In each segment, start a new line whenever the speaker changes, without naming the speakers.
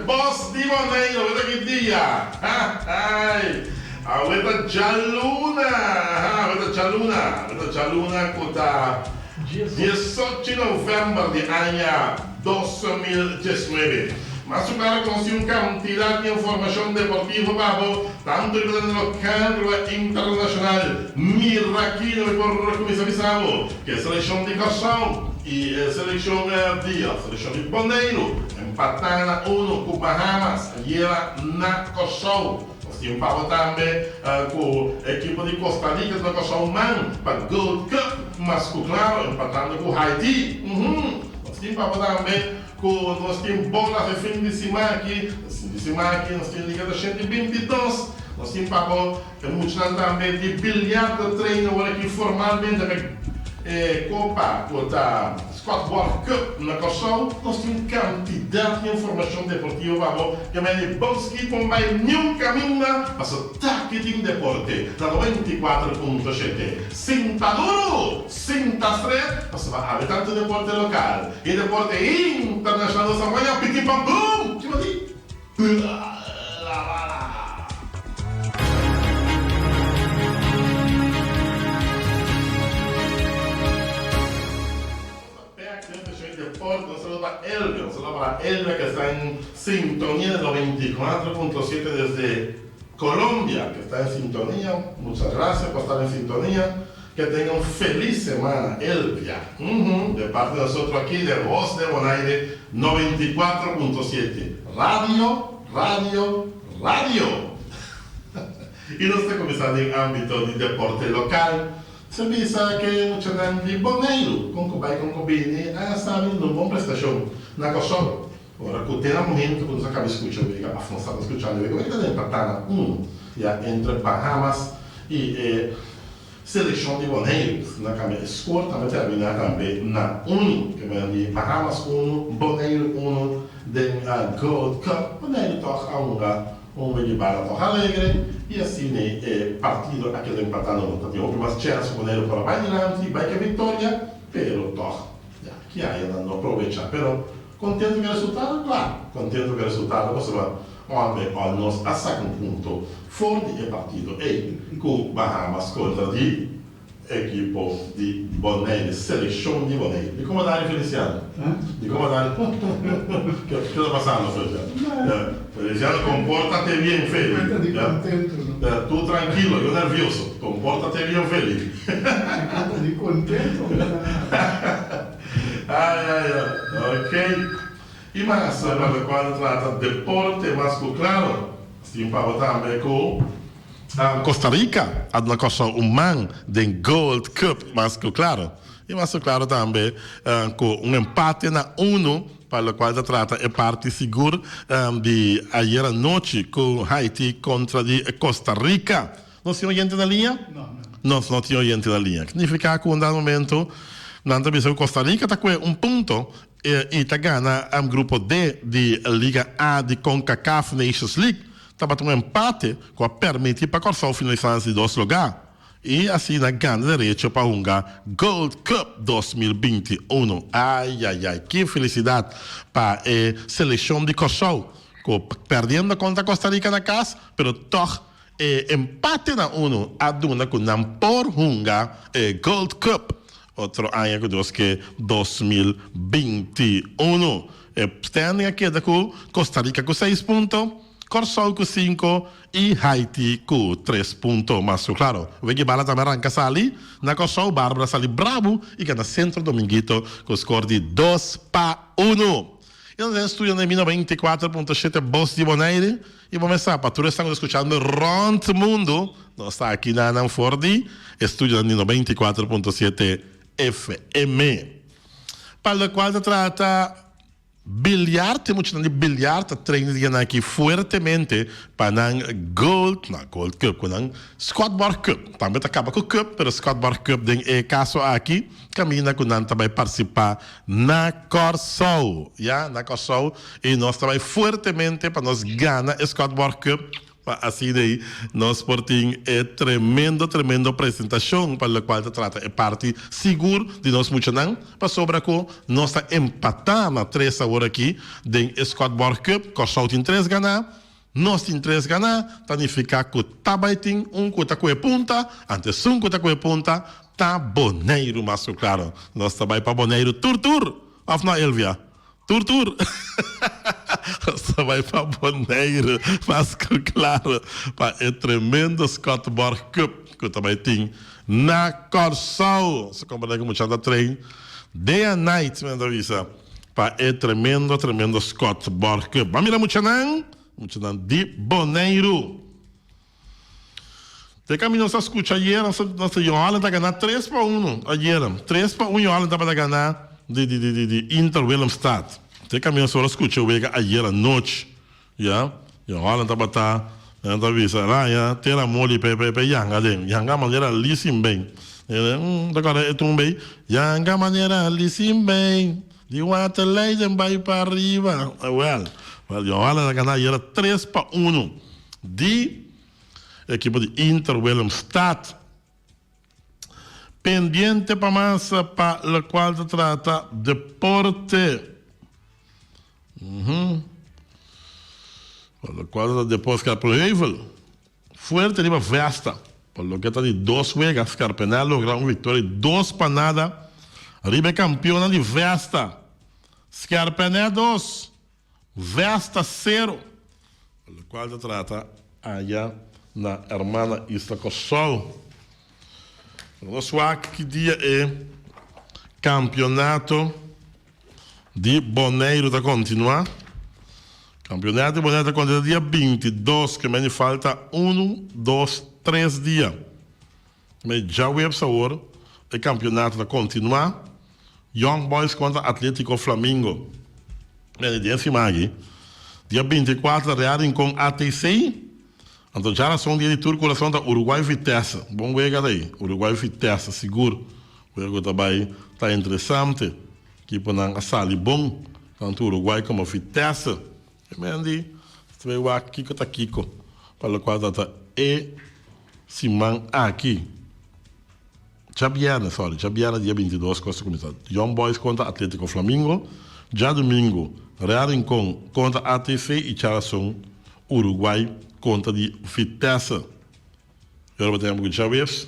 Bos di Boneiru, awor ta ki dia? Ha hai! Awor ta djaluna! Ha, awor ta djaluna! Awor ta djaluna ku ta diesocho novèmber di aña 2019. Mas su klara ku nos tin un kantidat di informashon deportivo pa bo, tantu riba tereno lokal ku riba internashonal. Mira aki no mi por kuminsá bisa bo ku e selekshon di Kòrsou i e selekshon di selekshon di Boneiru empatá na unu ku Bahamas ayera na Kòrsou. Nos tin pa bo tambe ku ekipo di Costa Rica ta na Kòrsou man pa Gold Cup mas ku klaro empatando ku Haiti. Nos tin pa bo tambe ku nos tin bolas e fin di siman aki. E fin di siman aki nos tin Liga 222. Nos tin pa bo e muchanan tambe di bilyar ta train awor aki formalmente pa e kopa ku ta Scott World Cup na Kòrsou. Nos tin kantidat di informashon deportivo pa bo. Ke mende bon ski pon bai niun kaminda paso taki tin deporte na 94.7. Sinta duru, sinta stret paso pa awe tantu deporte lokal i deporte internashonal nos a guaña piti pam bum! Ki bo di? La bala! Bek den seshon di deporte, un saludo pa Elvia, un saludo para Elvia que está en sintonía de 94.7 desde Colombia, que está en sintonía, muchas gracias por estar en sintonía, que tenga un feliz semana Elvia, de parte de nosotros aquí de Voz de Bonaire 94.7, radio, radio, radio! Y nos ta cuminsa den ambito di deporte local. Se bisa ke muchanan di Boneiru kon ku bai kon ku bini a sa bini un bon prestashon na Kòrsou. Ora ku te na momento ku nos a kaba skucha wega òf nos tabata skuchando wega, wega ta den empatá na unu ya entre Bahamas i e selekshon di Boneiru. Na kambia e skor tambe terminá tambe na unu. Ke manera di Bahamas unu, Boneiru unu den Gold Cup. Boneiru tòg a hunga Un wiki bala tòg alegre i asina e partido a keda empatá. No ta tin hopi mas chèns ku Boneiru por a bai dilanti i bai ku e viktoria, pero tòg ya ki aya nan no probechá. Pero kontentu ku e resultado? Klaro, kontentu ku e resultado pasobra ònde òl nos a saka un punto for di e partido ei ku Bahamas kontra di Ekipo di Bonaire, selekshon di Bonaire. Di komo Dari Feliciano? Di komo Dari? Ke ta pasando Feliciano? Feliciano comportate bien Feli.
Cuenta di contento no.
Tu tranquilo, yo nervioso. Comportate bien Feli.
Cuenta di contento.
Ay ay ay. Ok. Y mas, pa locual ta trata deporte mas cu claro. Tin pa bo tambe cu. Costa Rica a duna Kòrsou un man den Gold Cup, mas ku klaro. I mas ku klaro tambe ku un empate na unu pa lokual ta trata e parti sigur di ayer anochi ku Haiti kontra di Costa Rica. Nos tin oyente na liña? Nos no tin oyente na liña. Significa ku un dado momento nan ta bisa ku Costa Rica ta kue un punto i ta gana grupo D di Liga A di Concacaf Nations League. Tabata un empate ku a permiti pa Kòrsou finalisá na di dos lugá i asina gana derecho pa hunga Gold Cup 2021. Ayayay, ki felisidat pa e selekshon di Kòrsou ku pèrdiendo kontra Costa Rica na kas, pero tòg e empate na unu a duna ku nan por hunga e Gold Cup otro aña ku Dios ke 2021. E standing a keda ku Costa Rica ku seis punto, Kòrsou ku sinku i Haiti ku tres punto. Mas ku klaro, Wiggy Bala tambe a ranka sali na Kòrsou, Barbara sali brabu i gana Centro Dominguito ku skor di 2-1. I nos den studio na mi 94.7 Bos di Bonaire i bo mester sa pa tur esnan ku ta skuchando rònt mundu, nos ta aki na nan for di e studionan di 94.7 FM. Pa lokual ta trata bilyar, tin muchanan di bilyar ta traina di nan aki fuertemente pa nan Gold, no Gold Cup, ku nan Schotborgh Cup. Tambe ta kaba ku cup, pero Schotborgh Cup den e kaso aki kaminda ku nan ta bai partisipá na Kòrsou. Ya, na Kòrsou i nos ta bai fuertemente pa nos gana e Schotborgh Cup. Pa asina ei nos por tin e tremendo tremendo presentacion pa locual ta trata e parti sigur di nos muchanan, pasobra cu nos ta empata na tres awor aki den e Schotborgh Cup, Corsou tin tres gana, nos tin tres gana, ta nifica cu ta bay tin un cu ta cu e punta, anto esun cu ta cu e punta ta Boneiru mas cu claro, nos ta bay pa Boneiru tur tur, of no Elvia? Tur tur nos ta bai pa Bonaire mas ku klaro pa e tremendo Schotborgh Cup ku ta bai tin na Kòrsou. Nos ta komprendé ku mucha ta train day and night men ta bisa pa e tremendo tremendo Schotborgh Cup. Ban mira muchanan, muchanan di Boneiru. Te kami nos a skucha ayer, nos nos Jong Holland a gana tres pa uno ayer. 3-1 Jong Holland tabata gana di di di di Inter Willemstad. Te kami nos a skucha wega ayer anochi. Ya, Jong Holland tabata nan ta bisa raya tera moli pe pe pe yanga den. Yanga manera lisin ben. Ta kòrda e tumba ei? Yanga manera lisin ben, di Waterleiding bai pa riba. Wèl, wèl Jong Holland a gana ayer 3-1. Di ekipo di Inter Willemstad pendiente pa mas pa lokual ta trata deporte. Pa lokual ta trata deporte Scherpenheuvel fuerte riba Vesta pa loke ta di dos wega Scherpenheuvel a logra un viktoria di 2-0 riba e kampionnan di Vesta. Scherpenheuvel dos. Vesta sero, lokual ta trata aya na hermana isla Kòrsou. Nos wak ki dia e kampionato di Boneiru ta kontinuá. Kampionato di Boneiru ta kontinuá dia 22, ke meni falta unu, dos, tres dia. Me djaweps awor e kampionato ta kontinuá. Young Boys kontra Atletico Flamingo. Mene den siman aki, dia 24 Real Rincon ATC. Anto djarason dia di tur kurason ta Uruguay Vitesse. Bon wega ta ei. Uruguay Vitesse sigur. Wega ku ta bai ta interesante. Ekiponan a sali bon, tantu Uruguay komo Vitesse. E men di ta bai wak kiko ta kiko pa lokual ta ta e siman aki. Djabièrnè, sorry, djabièrnè dia 22 kos ta kuminsá. Young Boys kontra Atletico Flamingo, djadumingu Real Rincon kontra ATC i djarason Uruguay kontra di Vitesse. Yora bo tempu ku djaweps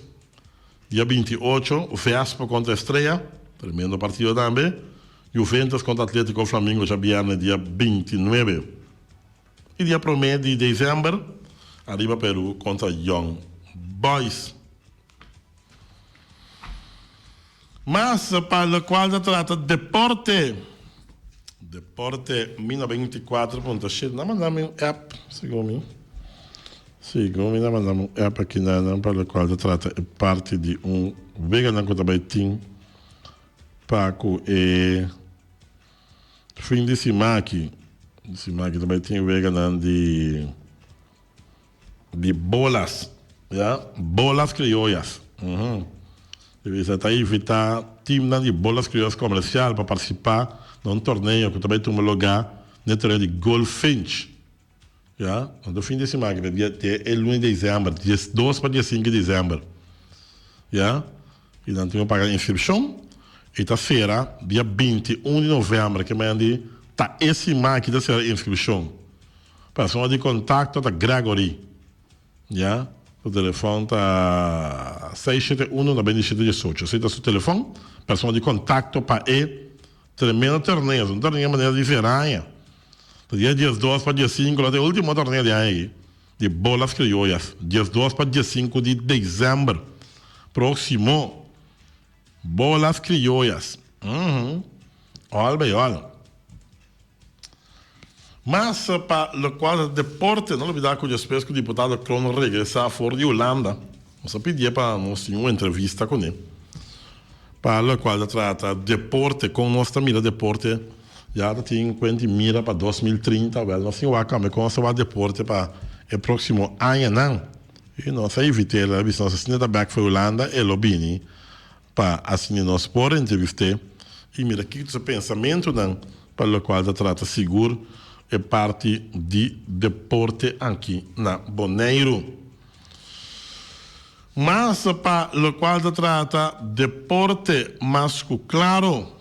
dia 28 Vespa kontra Estrella, tremendo partido tambe. Juventus kontra Atletico Flamingo djabièrnè dia 29 i dia promé di desèmber Arriba Peru kontra Young Boys. Mas pa lokual ta trata deporte, deporte mi 94.7 nan manda mi un app segun mi. Segun mi ta manda un app aki na nan pa locual ta trata e parti di un weganan cu ta bay tin pa cu e fin di siman aki. Siman aki ta bay tin weganan di di bolas, ya, bolas criollas. Di bisa ta invita teamnan di bolas criollas comercial pa participa na un torneo cu ta bay tuma lugar na e tereno di Goldfinch. Ya, anto fin di siman aki dia te e luna di december, 12 pa dia 5 di december. Ya, y nan tin ku paga inscripcion y ta cera dia 21 di november, ke mañana di ta e siman aki ta cera inscripcion. Persona di contacto ta Gregory. Ya, su telefon ta 671 97 18. Esei ta su telefon. Persona di contacto pa e Tremendo torneo, un torneo manera di feraña. Ta dia diesdos pa diesinku, lo ta e ultimo torneo di aña aki, di Bolas Criollas, diesdos pa diesinku di december proximo. Bolas Criollas, uhum, all by all. Mas pa locual ta deporte, no lubida cu despues cu diputado Kroon regresa for di Hulanda, nos a pidié pa nos tin un entrevista cune pa locual ta trata deporte, con nos ta mira deporte, ya ta tin cuenta y mira pa 2030, wel nos tin wak tambe con nos ta wak deporte pa e proximo añanan. Y nos a invit'é, el a bisa nos asina ta bek for Hulanda, e lo bini pa asina nos por entrevist'é y mira kiko ta su pensamentonan pa locual ta trata sigur e parti di deporte aki na Boneiru. Mas pa locual ta trata deporte mas cu claro.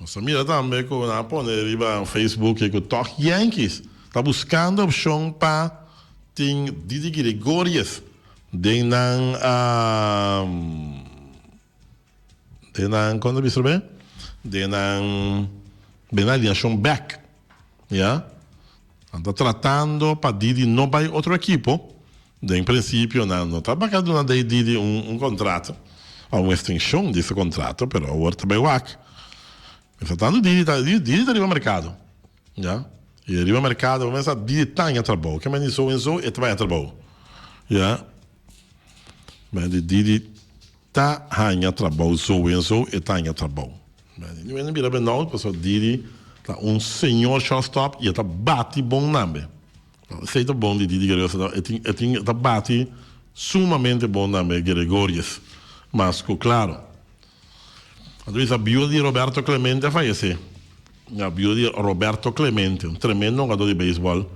Nos a mira tambe cu nan a pone riba Facebook cu toch Yankees ta buscando opcion pa tin Didi Gregorius den nan den nan kon ta bisa be den nan den nan alineacion bek ya nan ta tratando pa Didi no bay otro ekipo den principio nan no ta baka duna Didi un contrato o un extension di su contrato pero awor ta bay wak mientras Didi ta Didi ta riba mercado Ya. I riba merkado bo mester a di taña trabou. Ke mende so en so e ta bai a trabou. Ya. Mende di di ta haña trabou so en so e ta haña trabou. Mende di mende bira benout pasobra Didi ta un señor shortstop i e ta bati bon tambe. Esei ta bon di Didi Gregorius. E tin e tin e ta bati sumamente bon tambe Gregorius. Mas ku klaro. Anto bisa biuda di Roberto Clemente a fayesé. Ya, biuda di Roberto Clemente, un tremendo hungador di beisbòl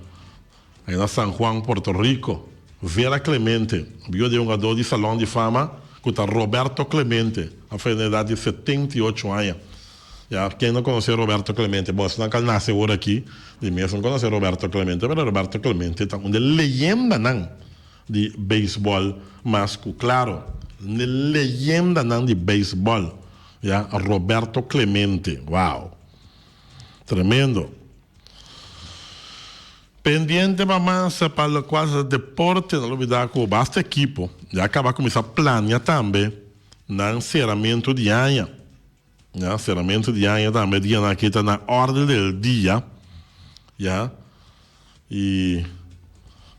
aki na San Juan, Puerto Rico. Vera Clemente, biuda di e hungador di Salon di Fama ku ta Roberto Clemente, a fayesé na edat di 78 aña. Ya, ken no konosé Roberto Clemente? Bon, esnan ku a nase ora aki di mes no konosé Roberto Clemente, pero Roberto Clemente ta un di e leyendanan di beisbòl mas ku klaro. Ne leyendanan di beisbòl, ya, Roberto Clemente, wow! Tremendo. Pendiente pa mas pa lokual ta deporte, no lubidá ku basta ekipo ya kaba kuminsá plania tambe nan seramentu di aña. Ya, seramentu di aña tambe dianan aki ta na orde del dia, ya. I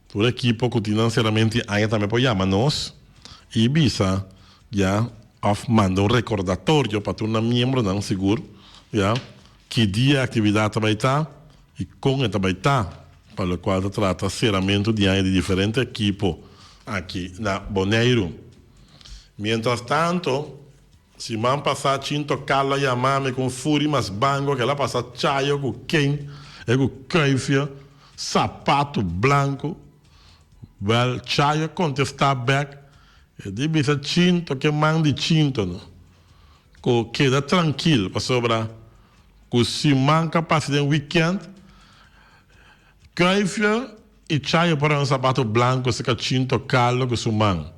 tur ekipo ku tin nan seramentu di aña tambe por yama nos i bisa, ya, òf manda un rekordatorio pa tur nan miembronan sigur, ya, ki dia e aktividat ta bai ta i kon e ta bai ta, pa lokual ta trata seramentu di aña di diferente ekipo aki na Boneiru. Mientras tanto. Siman pasá Chinto Carlo a yama mi ku un furi mas bango ku el a pasa chayo ku ken e ku kuifia sapatu blanku. Wèl, Chayo a kontestá bèk, e di bisa Chinto ke man di Chinto no ku keda trankil pasobra ku siman ka pasa den wikènt kuifia I Chayo por un sapato blanco cerca Chinto Carlo cu su man.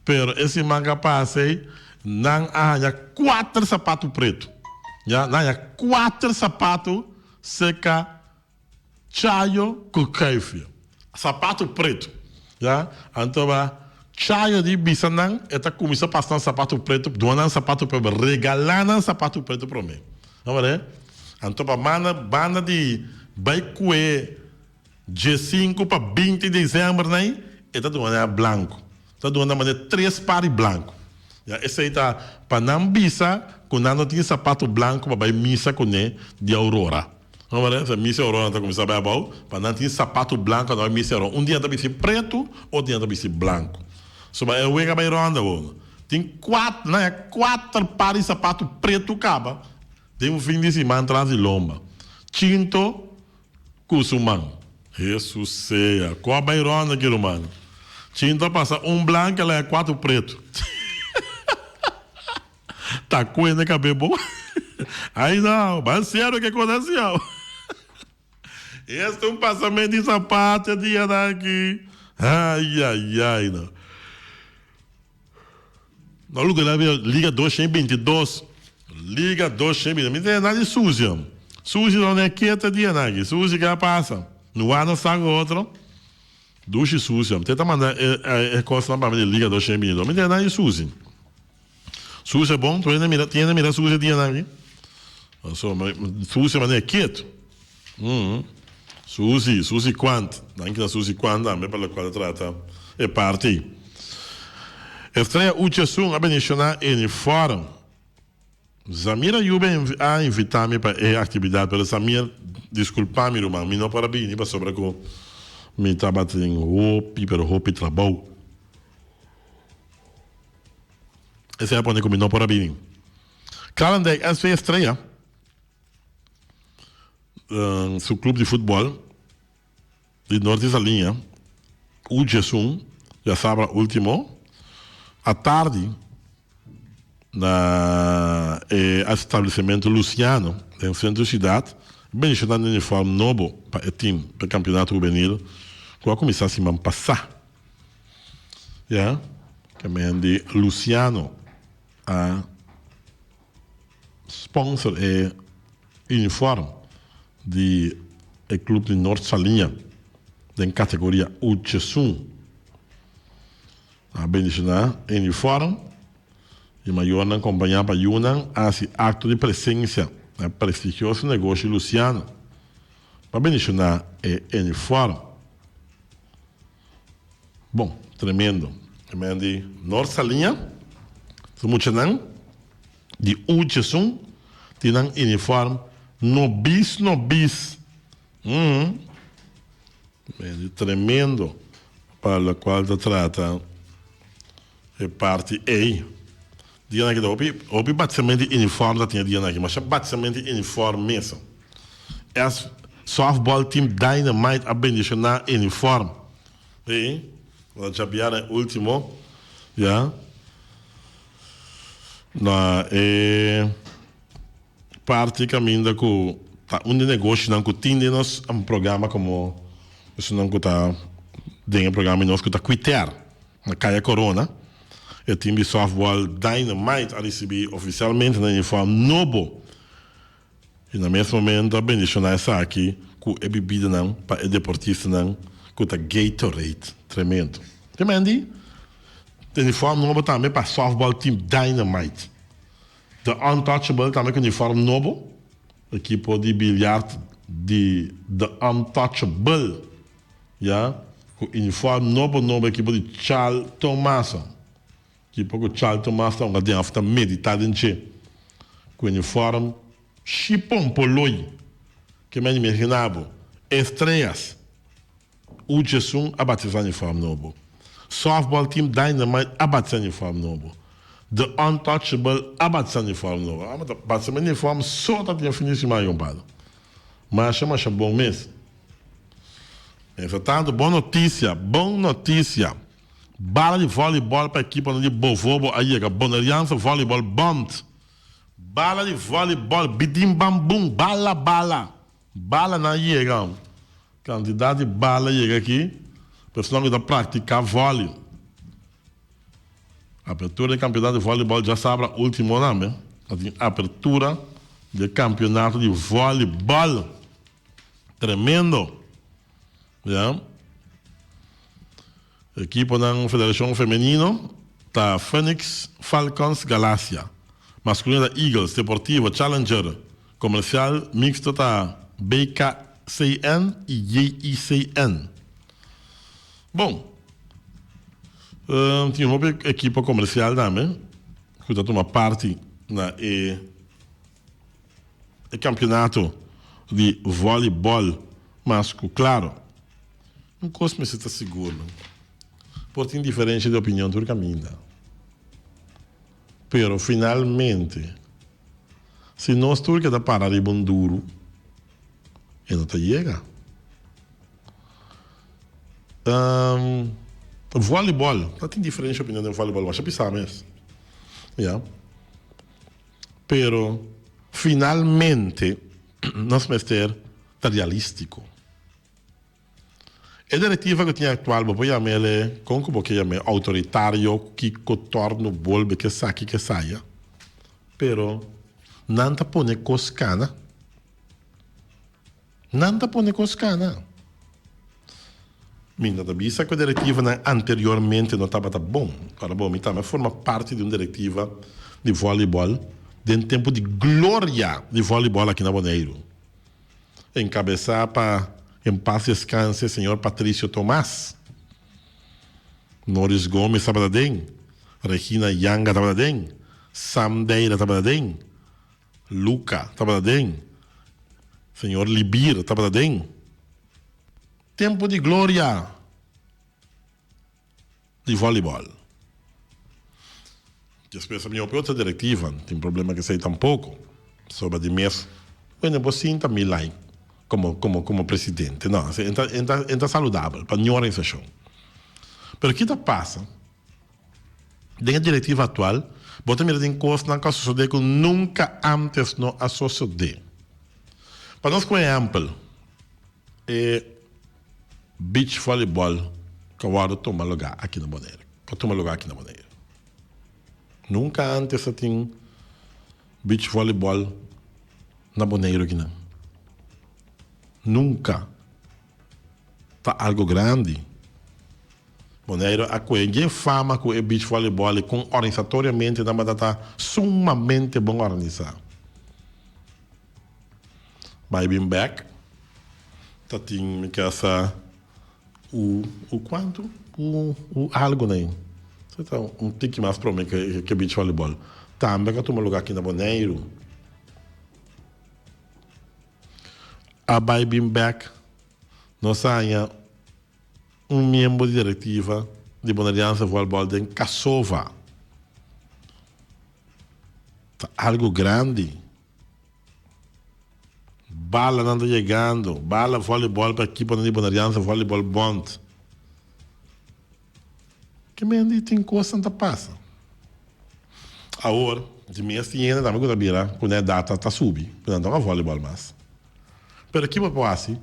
Pero e siman cu a pasa ey, nan a haya cuater sapato preto. Ya, nan a haya cuater sapato cerca Chayo cu Kuifje. Sapato preto. Ya, anto ba Chayo di bisa nan, e ta cuminsa pasa nan sapato preto, duna nan sapato preto, regala nan sapato preto prome. No worde? Anto pa manda banda di bay cue. Dje sinku pa 20 desèmber nei, e ta duna nan blanku. Ta duna nan manera tres par di blanku. Ya esei ta pa nan bisa ku nan no tin sapato blanku pa bai misa kuné di Aurora. No mara esa misa Aurora nan ta kuminsá bai abou pa nan tin sapato blanku pa nan bai misa Aurora. Un dia nan ta bisti pretu, otro dia nan ta bisti blanku. So ba e wega bai ronda awor. Tin kuater, nan ya kuater par di sapato pretu kaba den un fin di siman tras di lomba. Chinto Ku su man. Hesus sea. Ku a bai ronda ki ruman. Chinto a pasa un blanco el a cuatro preto. Ta cuende cabe bo. Ay no, ban serio ke cos asi aw. Este un pasamento di sapato e dianan aki. Ay ay ay no. No lugar na Liga 222. Liga 222. Mi ta na di Suzy. Suzy no ne keta dia na aki. Suzy ke a pasa? No a sa ku otro. Dushi Suzy. Mi ta manda e e kosnan pa mi di Liga 222. Mi ta na di Suzy. Suzy bon? Tu mira, tiene mira Suzy dia na aki. So, Suzy mane keto. Suzy, Suzy Quant. Danki na Suzy Quant tambe pa lokual ta trata e parti. Estrella Uchesun a bendishoná uniform. Zamir Ayub a invitá mi pa e aktividat, pero Zamir, diskulpá mi ruman, mi no por a bini pasobra ku mi tabatin hopi pero hopi trabou. Esei a pone ku mi no por a bini. Kralendijk, SV Estrella. Su club di futbol di Norte Saliña, Ujesun, djasabra ultimo atardi na e establecimento Luciano den centro di ciudad bendiciona den uniform nobo pa e team pa e campeonato hubenil cu a cuminsa siman pasa. Ya, ke men di Luciano a. Sponsor e uniform di e club di Noord Saliña den categoria Uchesun. A bendiciona e uniform y mayornan compaña pa yunan a haci acto di presencia na e prestigioso negoshi Luciano pa bendiciona e uniform. Bon, tremendo. E men di Noord Saliña, su muchanan di Uchesun tin nan uniform nobis nobis. Uhm. Men di tremendo pa locual ta trata e parti ey. Dianan aki ta hopi hopi batisament di uniform ta tin e dianan aki. Masha batisament di uniform mes. Es softball team Dynamite a bendiciona uniform. Ey, na djabiana e ultimo, ya. Na e parti kaminda ku ta un di negoshinan ku tin den nos programa komo esunnan ku ta den e programa di nos ku ta Quiter na Kaya Corona. E team di softball Dynamite a risibí ofisialmente nan uniform nobo i na mes momento a bendishoná esaki ku e bibidanan pa e deportistanan ku ta Gatorade. Tremendo. Te Mandy, uniform nobo tambe pa softball team Dynamite. The Untouchable tambe ku uniform nobo. Ekipo di biljart di The Untouchable ya ku uniform nobo nobo ekipo di Charl Thomason. Ekipo ku Charl Thomas ta hunga den of ta medita den dje. Ku uniform shipompoloi ke men imagina bo. Estrellas. Uchesun a batisa uniform nobo. Softball team Dynamite a batisa uniform nobo. The Untouchable a batisa uniform nobo. Amo ta batisa mi uniform so ta tin fin di siman compadre. Masha masha bon mes. Mientras bon noticia, bon noticia. Bala di volleyball pa ekiponan di Bovobo a yega Boneriaanse Volleyball Bond. Bala di volleyball bidim bam bum bala bala. Balanan yega. Kantidat di bala yega aki, personal ku ta praktiká vòli. Apertura di kampionato di vòlibòl djasabra último tambe. Ta tin apertura di e kampionato di vòlibòl. Tremendo! Ya. Ekiponan Federashon Femenino ta Phoenix Falcons Galacia. Maskulino ta Eagles, Deportivo, Challenger, Komersial, Mixto ta BKCN i JICN. Bon. Tin hopi ekipo komersial tambe ku ta tuma parti na e kampionato di vòlibòl mas ku klaro. Un kos mester ta sigur no, por tin diferensha di opinion tur kaminda, pero finalmente si nos tur keda para riba un duru e no ta yega. Volleyball, ta tin diferensha opinion den volleyball, masha pisá mes, ya. Pero finalmente nos mester ta realístiko. E direktiva ku tin aktual bo por yam'el e, kon ku bo ke yam'é, outoritario, kiko, tòrnu, bolbe, ke saki, ke saya, pero nan ta pone kos kana. Nan ta pone kos kana. Mi no ta bisa ku e direktivanan anteriormente no tabata bon. Ora bo, mi tambe a forma parti di un direktiva di vòlibòl den tempu di gloria di vòlibòl aki na Boneiru, enkabesá pa, en pas deskanse, señor Patricio Tomas. Noris Gomes tabata den, Regina Yanga tabata den, Sam Deira tabata den. Luca tabata den. Señor Libir tabata den. Tempo di gloria di volleyball. Despues a bin hopi otro directiva, tin problema cu esey tampoco. Soba di mes, bueno bo sinta mi like como como como presidente. No, esey e ta saludabel pa niun organisacion. Pero ki ta pasa? Den e direktiva aktual, bo ta mira tin kosnan ku a sosodé ku nunka ántes no a sosodé. Pa nos ku ehèmpel, e beach volleyball ku a wòrdu tuma lugá aki na Boneiru, ku a tuma lugá aki na Boneiru. Nunka ántes a tin beach volleyball na Boneiru akinan. Nunka. Ta algo grandi. Boneiru a kohe dje fama ku e beach volleyball i kon organisatoriamente nan bata ta sumamente bon organisá. Bai bin bek ta tin mi ke sa u u kuantu u u algu na ei. Esei ta un tiki mas prome ke ke beach volleyball. Tambe ku a tuma luga aki na Boneiru. A bai bin bek nos a haña un miembro di directiva di Boneriaanse Voetbal den Casova. Ta algo grandi. Balanan ta yegando. Bala volleyball pa ekiponan di Boneriaanse Volleyball Bond. Ke men di tin kosnan ta pasa. Awor, di mes tin hende tambe ku ta bira ku nan edat ta subi, ku nan ta wak volleyball mas. Pero ki bo por hasi?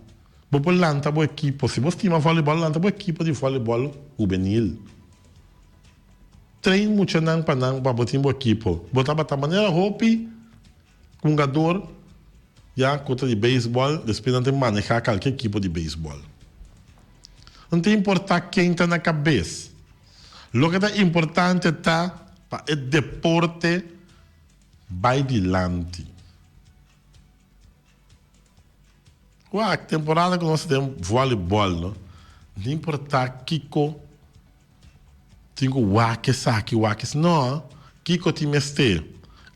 Bo por lanta bo ekipo. Si bo stima volleyball, lanta bo ekipo di volleyball hubenil. Train muchanan pa nan pa bo tin bo ekipo. Bo tabata manera hopi hungador ya ku ta di beisbòl, despues nan ta maneha kalke ekipo di beisbòl. No ta importá ken ta na kabes. Loke ta importante ta pa e deporte bai dilanti. Wak, temporada ku nos ta den vòlibòl no, no importá kiko tin ku wak esaki, wak esaki, no, kiko tin mester?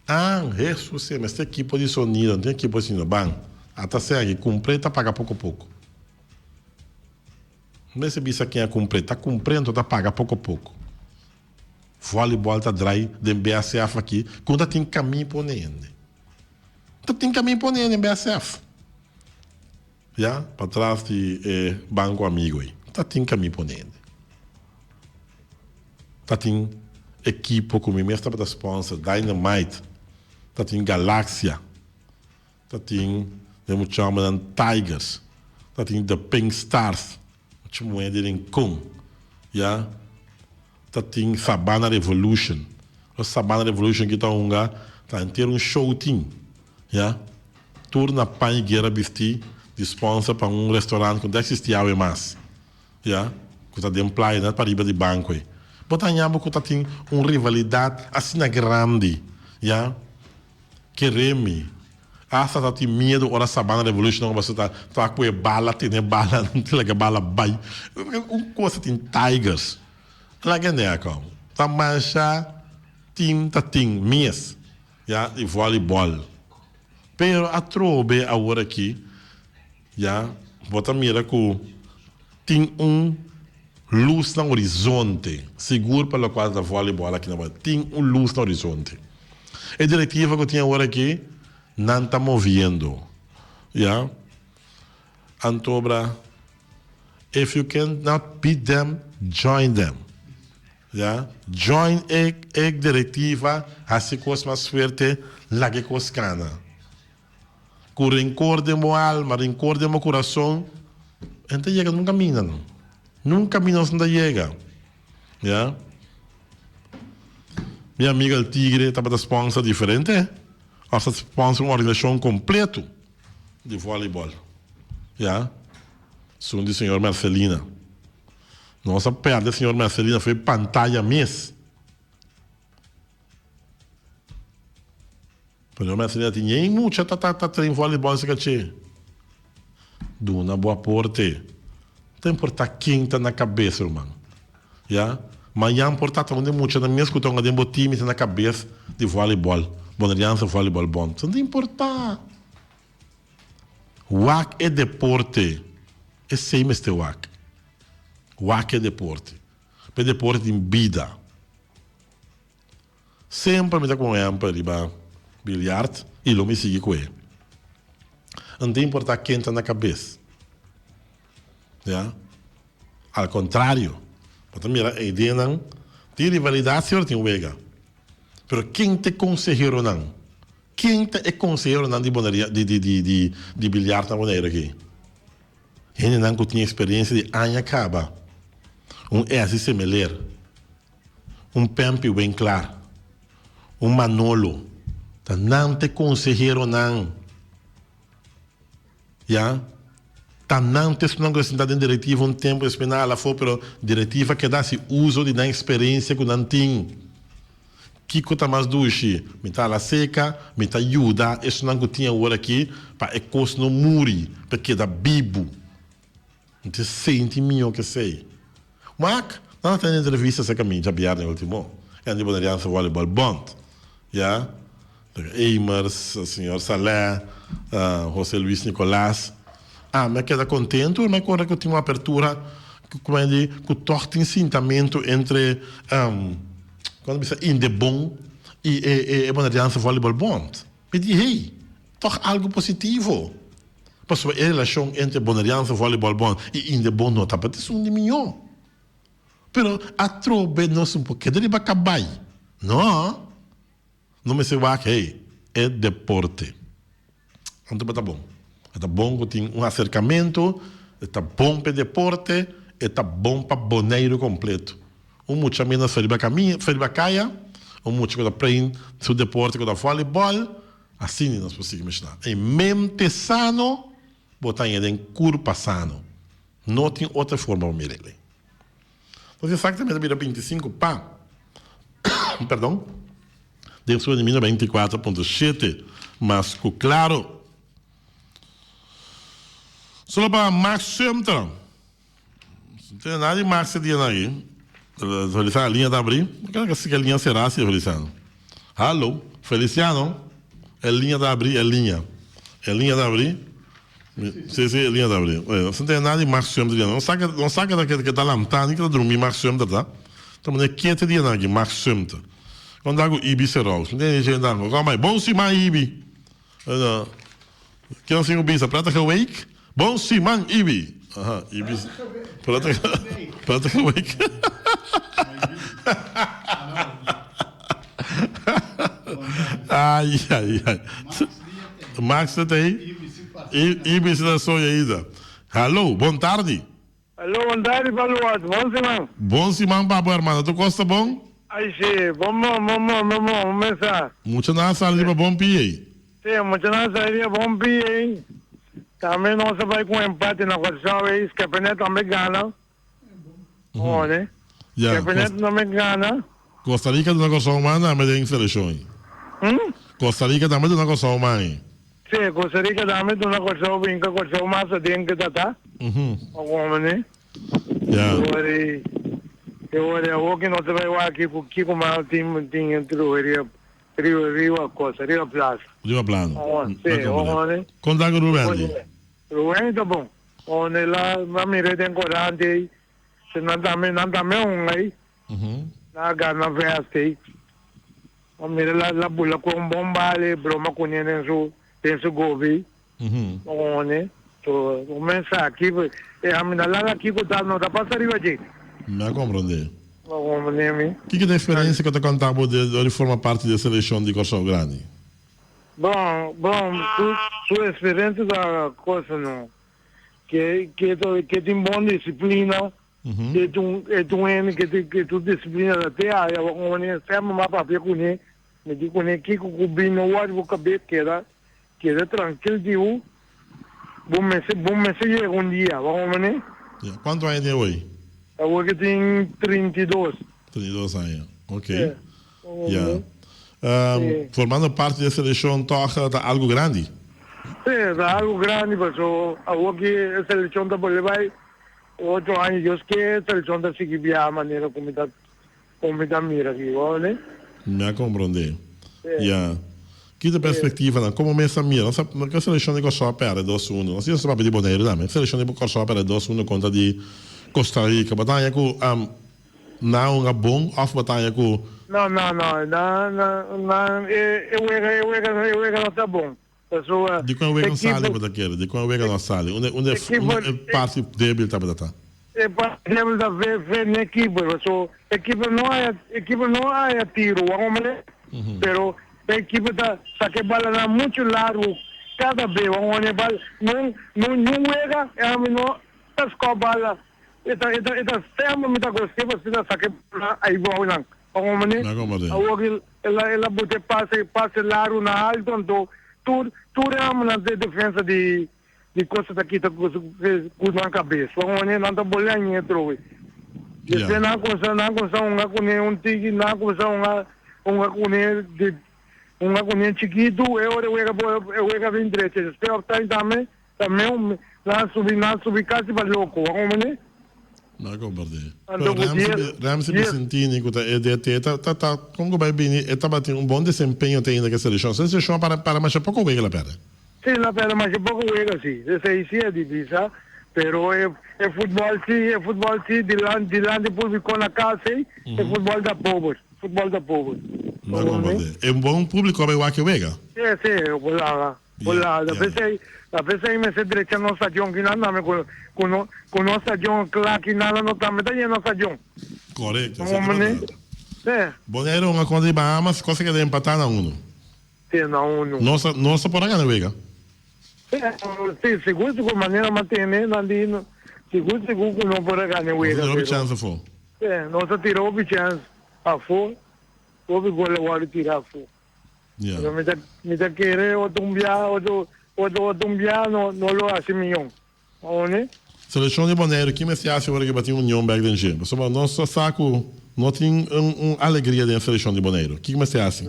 Ah, Hesus, e mester ekipo di sonido, no tin ekipo di sonido, ban, ata esaki, kumpr'é ta paga poko poko. No mester bisa ken a kumpr'é, ta kumpr'é anto ta paga poko poko. Vòlibòl ta drai den BACF aki, ku no ta tin kamin pone hende. Ta tin kamin pone hende den BACF. Ya, patras di e Banco Amigo ei. Ta tin kamin pone hende. Ta tin ekipo ku mi mes tabata sponsor, Dynamite. Ta tin Galaxia. Ta tin den mucha hombernan Tigers. Ta tin The Pink Stars. Mucha muhé di Rincon, ya. Ta tin Sabana Revolution. Los Sabana Revolution ki ta hunga ta henter un show tin, ya. Tur na pan y guera bisti di sponsor pa un restaurant ku no ta existi awe mas, ya, ku ta den playa net pariba di banco ei. Bo ta haña bo ku ta tin un rivalidad asina grandi, ya. Kere mi. Asta ta tin miedu ora Sabana Revolution nan pasobra ta ta ku e bala tene bala nan ta laga bala bai. Un cosa tin Tigers. Laga hende a kom. Ta masha team ta tin mes ya di volleyball. Pero atrobe awor aki ya bo ta mira ku tin un lus na horizonte. Sigur pa lokual ta volleyball aki na Boneiru. Tin un lus na horizonte. E direktiva ku tin awor aki nan ta moviendo ya. Antobra if you can not beat them join them ya join e e directiva haci cos mas fuerte laga e cos cana cu rencor den bo alma rencor den bo curason e no ta yega nunca mina no nunca mina nos no ta yega ya mi amigo el tigre tabata sponsor diferente of ta sponsor un organisacion completo. Di volleyball ya sun di señor Mercelina nos a perde señor Mercelina foi pantaya mes señor Mercelina tin yen mucha ta ta train volleyball si cache duna bo aporte ta importa ken ta na cabes ruman ya mañan por ta ta un di muchanan mes cu ta hunga den bo team y ta na cabes di volleyball Bonerianse Volleyball Bond no ta importa. Wak e deporte, esei mester wak. Wak e deporte. Pa e deporte tin bida. Semper mi ta ku un ehèmpel riba biljart i lo mi sigui ku e. No ta importá ken ta na kabes. Ya. Al kontrario, bo ta mira e ideanan tin rivalidat si ora tin wega. Pero ken ta e konseheronan? Ken ta e konseheronan di Bonaria di di di di di biljart na Boneiru aki? Hendenan ku tin eksperensia di aña kaba. Un Essie Semeler, un Pempy Winklaar, un Manolo. Ta nan ta e konseheronan. Ya. Ta nan ta esnan ku a sinta den direktiva un tempu despues nan hala afó, pero direktiva keda hasi uso di nan eksperensia ku nan tin. Kiko ta mas dushi? Mi ta hala seka, mi ta yuda esnan ku tin awor aki pa e kos no muri, pa e keda bibu. Mi ta sinti mihó ku esei. Wak, nan a tene entrevista serka mi djabièrnè último, e di Bonerianse Volleyball Bond. Ya. Emers, señor Saleh, Jose Luis Nicolas. Ami a keda kontentu, mi a kore ku tin un apertura ku di ku tòg tin sintamentu entre kon ta bisa Indebon i e e Bonerianse Volleyball Bond. Mi di hey, tòg algu positivo. Pasobra e relashon entre Bonerianse Volleyball Bond i Indebon no tabata esun di mihó. Pero atrobe nos un por keda riba kabai. No. No mester wak hey e deporte. Anto bo ta bon. E ta bon ku tin un aserkamentu, e ta bon pa e deporte, e ta bon pa Boneiru kompleto. Un mucha menos riba kaminda, riba kaya, un mucha ku ta prein su deporte ku ta vòlibòl, asina nos por sigui menshoná. E mente sano bo ta haña den kurpa sano. No tin otro forma pa mira elei. Nos exactamente bira 25 pa, perdon, den su elimina 24.7 mas cu claro. Solo pa Max Sumter. No tiene nada di Max e dia nan aki. Feliciano, liña ta abri. No creo que liña cera si, Feliciano. Hallo, Feliciano. E liña ta abri, e liña. E liña ta abri. Sí, sí, e liña ta abri. No se ntende nada di Max Sumter dianan. No sa ke, no sa ke ta ke ta lantá ni ke ta drumí Max Sumter ta. Ta manera kete dianan aki, Max Sumter. Kon ta ku Ibi Serous? Mi tende dje nan. Kon mai, Bon siman Ibi. Kion sin ku bisa, Prettige week? Bon siman Ibi. Aha, Ibi. Prettige, prettige week. Ai, ai, ai. Max ta ei? Ibi si ta soy ainda. Hallo, bon tardi.
Hallo, bon tardi pa Luas. Bon siman.
Bon siman pa bo hermano. Tur kos ta bon?
Ai si, bon bon, bon bon, bon bon, bon mesa.
Mucha nan a sali riba bon pia ei.
Si, mucha nan a sali riba bon pia ei. Tambe nos a bai ku un empate na Kòrsou ei, Skepenet tambe gana. Hoor,
Ya,
Skepenet tambe gana.
Costa Rica duna Kòrsou man tambe den selekshon ei.
Hm?
Costa Rica tambe duna Kòrsou man ei.
Si, Costa Rica tambe duna Kòrsou brinka Kòrsou mas aden ke tata.
Mhm.
Okomene.
Ya.
Hoor ei. E ora awor ki nos ta bai wak kiko kiko mas tin tin entre riba riba riba cosa riba plaza.
Riba plano.
Oh, si, oh,
Kon ta ku Rubendy?
Rubendy ta bon. Onde la a mira den corante ei, si nan tambe nan tambe hunga ei. Nan a gana vest ei. A mira la la bula ku un bon bale broma kuné den su den su gobi. One so un mensahe aki e ami na laga kiko ta no ta pasa riba dje.
Mi a komprondé.
Bo komprondé mi?
Kiko ta eksperensia ku ta konta bo de dor di forma parti di e selekshon di Kòrsou Grandi?
Bon, bon, su su eksperensia ta kosa no ke ke ke tin bon disiplina, ke tin e tin un hende ke tin ke su disiplina ta te aya, bo komprondé? Semper mi a papia kuné, mi di kuné kiko ku bin no wòrdu bo kabes keda Keda trankil di u, bo mester bo mester yega un dia, bo comprende?
Ya, cuanto aña tin awey?
Awor ke tin 32.
32 aña, ok. Ya. Formando parti di e seleccion toch ta algo grandi?
Si, ta algo grandi paso awor ki e seleccion ta bolbe bay otro aña Dios ke e seleccion ta sigui biaha manera cu mi ta Con mi ta mira aki, bo ne?
Mi a comprende. Ya. Ki ta perspectivanan? Como mes ta mira? Nos a cu e seleccion di Corsou a perde dos uno. Nos ta papia di Boneiru tambe. E seleccion di Corsou a perde dos uno contra di Costa Rica. Bo ta haña cu nan a hunga bon of bo ta haña cu.
No, no, no. Nan, nan, nan, e, e wega, e wega, e wega no ta bon. Pasobra
Di con e wega no sali bo ta kere? Di con e wega no a sali? Unda, unda, unda e parti debil tabata ta?
E parti debil ta ve, ve n'e keeper. Pasobra e keeper no haya, e keeper no haya tiro, wak un manera. Pero e keeper ta saka e balanan muchu largu kada be, wak un manera. E bal no, no, niun wega e ami no ta score bala. E ta, e ta, e ta semper mi ta goste pasobra e ta saka e bala aibou nan. Wak un manera. Awor el a, el a bota e pase, pase largu na alto, anto tur, tur e homennan den defensa di, di cosa ta kita ku, ku nan kabes. Wak un manera nan ta bolé aña atrobe. Despues nan a kuminsá, nan a kuminsá hunga kuné un tiki, nan a kuminsá hunga, hunga kuné di, hunga kuné chikitu, e ora e wega por, e wega bin drecha. Despues òf time tambe, tambe nan a subi, nan a subi kasi pa loko. Wak un manera.
Na kompartí. Pero Ramsey, Ramsey Vicentini ku ta e DT ta ta ta kon ku bai bini e tabatin un bon desempeño te ainda ku e selekshon. Su selekshon a para para masha poko wega la pèrdè.
Sí, la pèrdè masha poko wega sí. Esei sí e di bisa. Pero e e futbòl sí, e futbòl sí dilanti dilanti públiko na kas ei, e futbòl ta pober. Futbòl ta pober.
Na kompartí. E bon públiko a bai wak e wega.
Sí, sí, bo Hola, ta pesey, ta pesey mester drecha nos stadion kinan tambe cu cu no cu nos stadion cla kinan no tambe ta yena stadion.
Correcto, esey ta verdad. Si. Bonaire hunga contra di Bahamas, cosa keda empata na uno.
Si, na uno.
Nos a nos a por a gana wega.
Si, si, sigur sigur manera m'a tene nan di sigur sigur cu no por a gana e wega.
Nos a tira hopi chance afo.
Si, nos a tira hopi chance afo, hopi gol a wordo tira afo. Pero mi ta mi ta kere otro un bia otro otro otro un bia no no lo hasi mion. Aone?
Seleccion di Boneiru ki mester hasi ora ki batin union bek den dje? Pasobra nos ta sa ku no tin un un alegria den seleccion di Boneiru. Kiko mester hasi?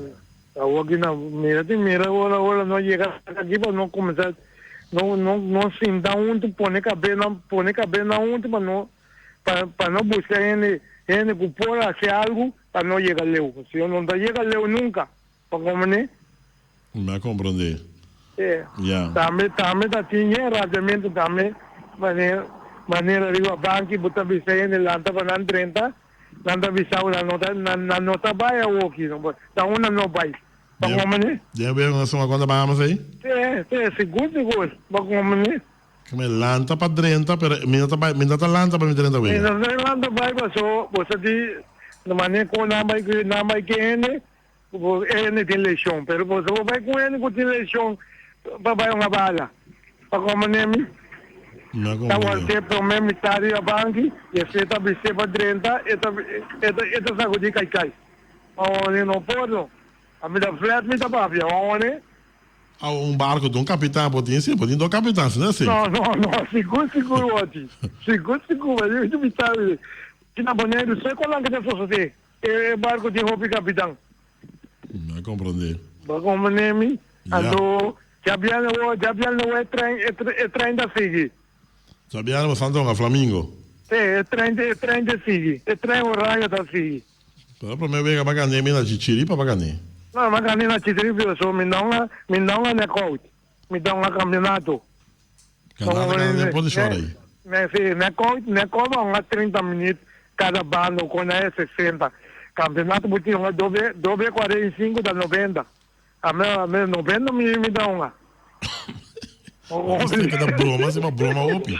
Awor ki na mira tin mira ora ora no yega aki pa no kuminsá no no no sinta huntu pone kabes nan pone kabes nan huntu pa no pa pa no buska hende hende ku por hasi algu pa no yega leu. Si no ta yega leu nunka. Pa komprendé?
Mi a komprendé.
Sí.
Ya.
Tambe tambe ta tin yen rabiamentu tambe manera manera riba banki bo ta bisa hende lanta pa nan drenta nan ta bisa bo nan no ta nan nan no ta bai awoki no bo ta unda no bai. Pa komprendé?
Den wega nos tuma konta Bahamas ei?
Sí, sí, sigur sigur. Pa komprendé?
Ke mi lanta pa drenta, pero mi no ta bai, mi no ta lanta pa mi drenta
wega. Mi no ta lanta bai paso bo sa di mane ku nan bai ku nan bai ku hende, bo e hende tin leshon, pero bo sa bo bai ku hende ku tin leshon pa bai un bala. Pa komprende mi?
Mi a
Ta
komprende.
wòrdu e prome mitad riba banki, despues ta bis'é pa drenta, e ta e ta e ta sakudí kai kai. Awor no por no. Ami ta flat mi ta papia, awor.
A un barco ta un capitan por tin si, por tin dos capitan si no asi.
No, no, no, sigur sigur woti. Sigur sigur, ma yo mi sabi. Ki na Boneiru sé con lan ke ta sosode. E barco tin hopi capitan.
Mi a comprende.
Bo a comprende mi?
Ya.
Anto djabièrnè wo, djabièrnè wo e trein, e trein ta sigui.
Djabièrnè bo Santo Flamingo.
Sí, e trein e trein ta sigui. E trein oraño ta sigui.
Pero prome wega ba gané mi na Chichiripa ba gané.
No, m'a gané na Chichiripa so mi no a mi no a knockout. Mi ta un campeonato.
Ganá ta ganá den posishon ei.
Me sí, knockout knockout ba un 30 minuut kada banda con e 60. Campeonato bo tin un doble doble 45 ta 90. Ame ame 90 mi mi ta hunga.
Bo ta broma si bo broma hopi.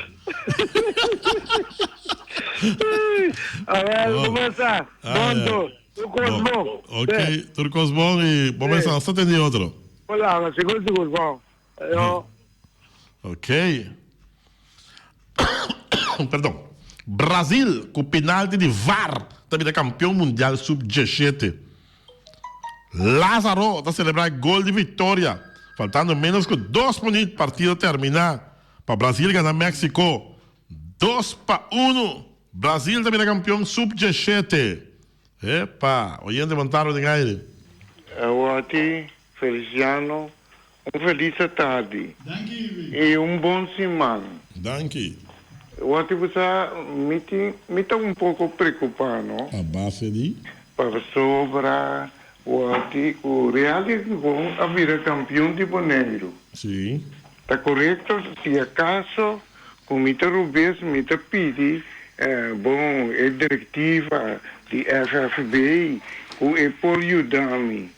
Awel, bo mesa. Bonto. Tur kos bon.
Ok, tur kos bon i bo mesa hasta tende otro.
Hola, sigur sigur bon. Ayo.
Ok. Perdon. Brasil ku penalti di VAR ta bira kampeon mundial sub 17. Lazaro ta selebrá e gol di viktoria faltando ménos ku dos minüt partido terminá pa Brasil gana Meksiko 2-1. Brasil ta bira kampeon sub 17. Epa, oyente montado den aire.
Awor Feliciano, un felis atardi y un bon siman.
Danki.
Wati bo sa, mi tin, mi ta un poco preocupa, no?
A base di?
Pasobra wati cu Real di Rincon a bira campeon di Boneiru.
Si.
Ta corecto? Si acaso cu mi ta rubes mi ta pidi, bon, e directiva di FFB cu e por yuda mi.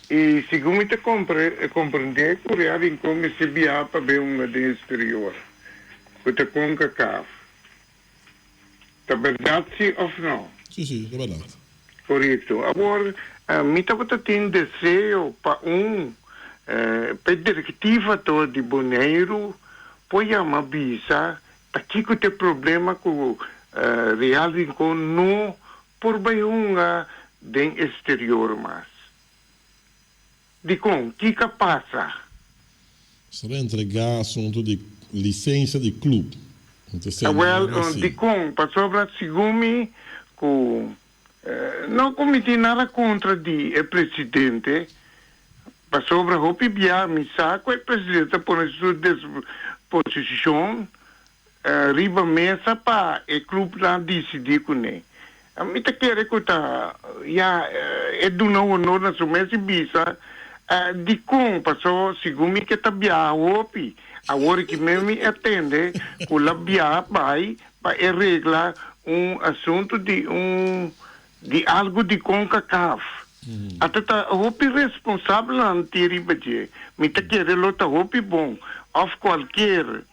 I segun mi ta komprendé ku Real Rincon mester biaha pa bay hunga den exterior, ku ta Concacaf. Ta bèrdat si òf no?
Sí, sí, ta bèrdat.
Korekto. Awor, mi tabata tin deseo pa un pa e direktiva to di Boneiru por yama bisa ta kiko ta e problema ku Real Rincon no por bai hunga den exterior mas. Dikon? Kiko a pasa?
Esaki a entregá asuntu di lisensia di club.
Awel, dikon? Pasobra segun mi ku no ku mi tin nada kontra di e presidente, pasobra hopi bia mi sa ku e presidente ta pone su disposishon Riba mesa pa e clubnan dicidi cune. Mi ta kere cu ta ya e duna honor na su mes y bisa dicon paso segun mi ke ta biaha hopi. Awor ki mes mi a tende cu la biaha bay pa e regla un asunto di un di algo di Concacaf. Ata ta hopi responsabelnan tin riba dje. Mi ta kere lo ta hopi bon of cualkier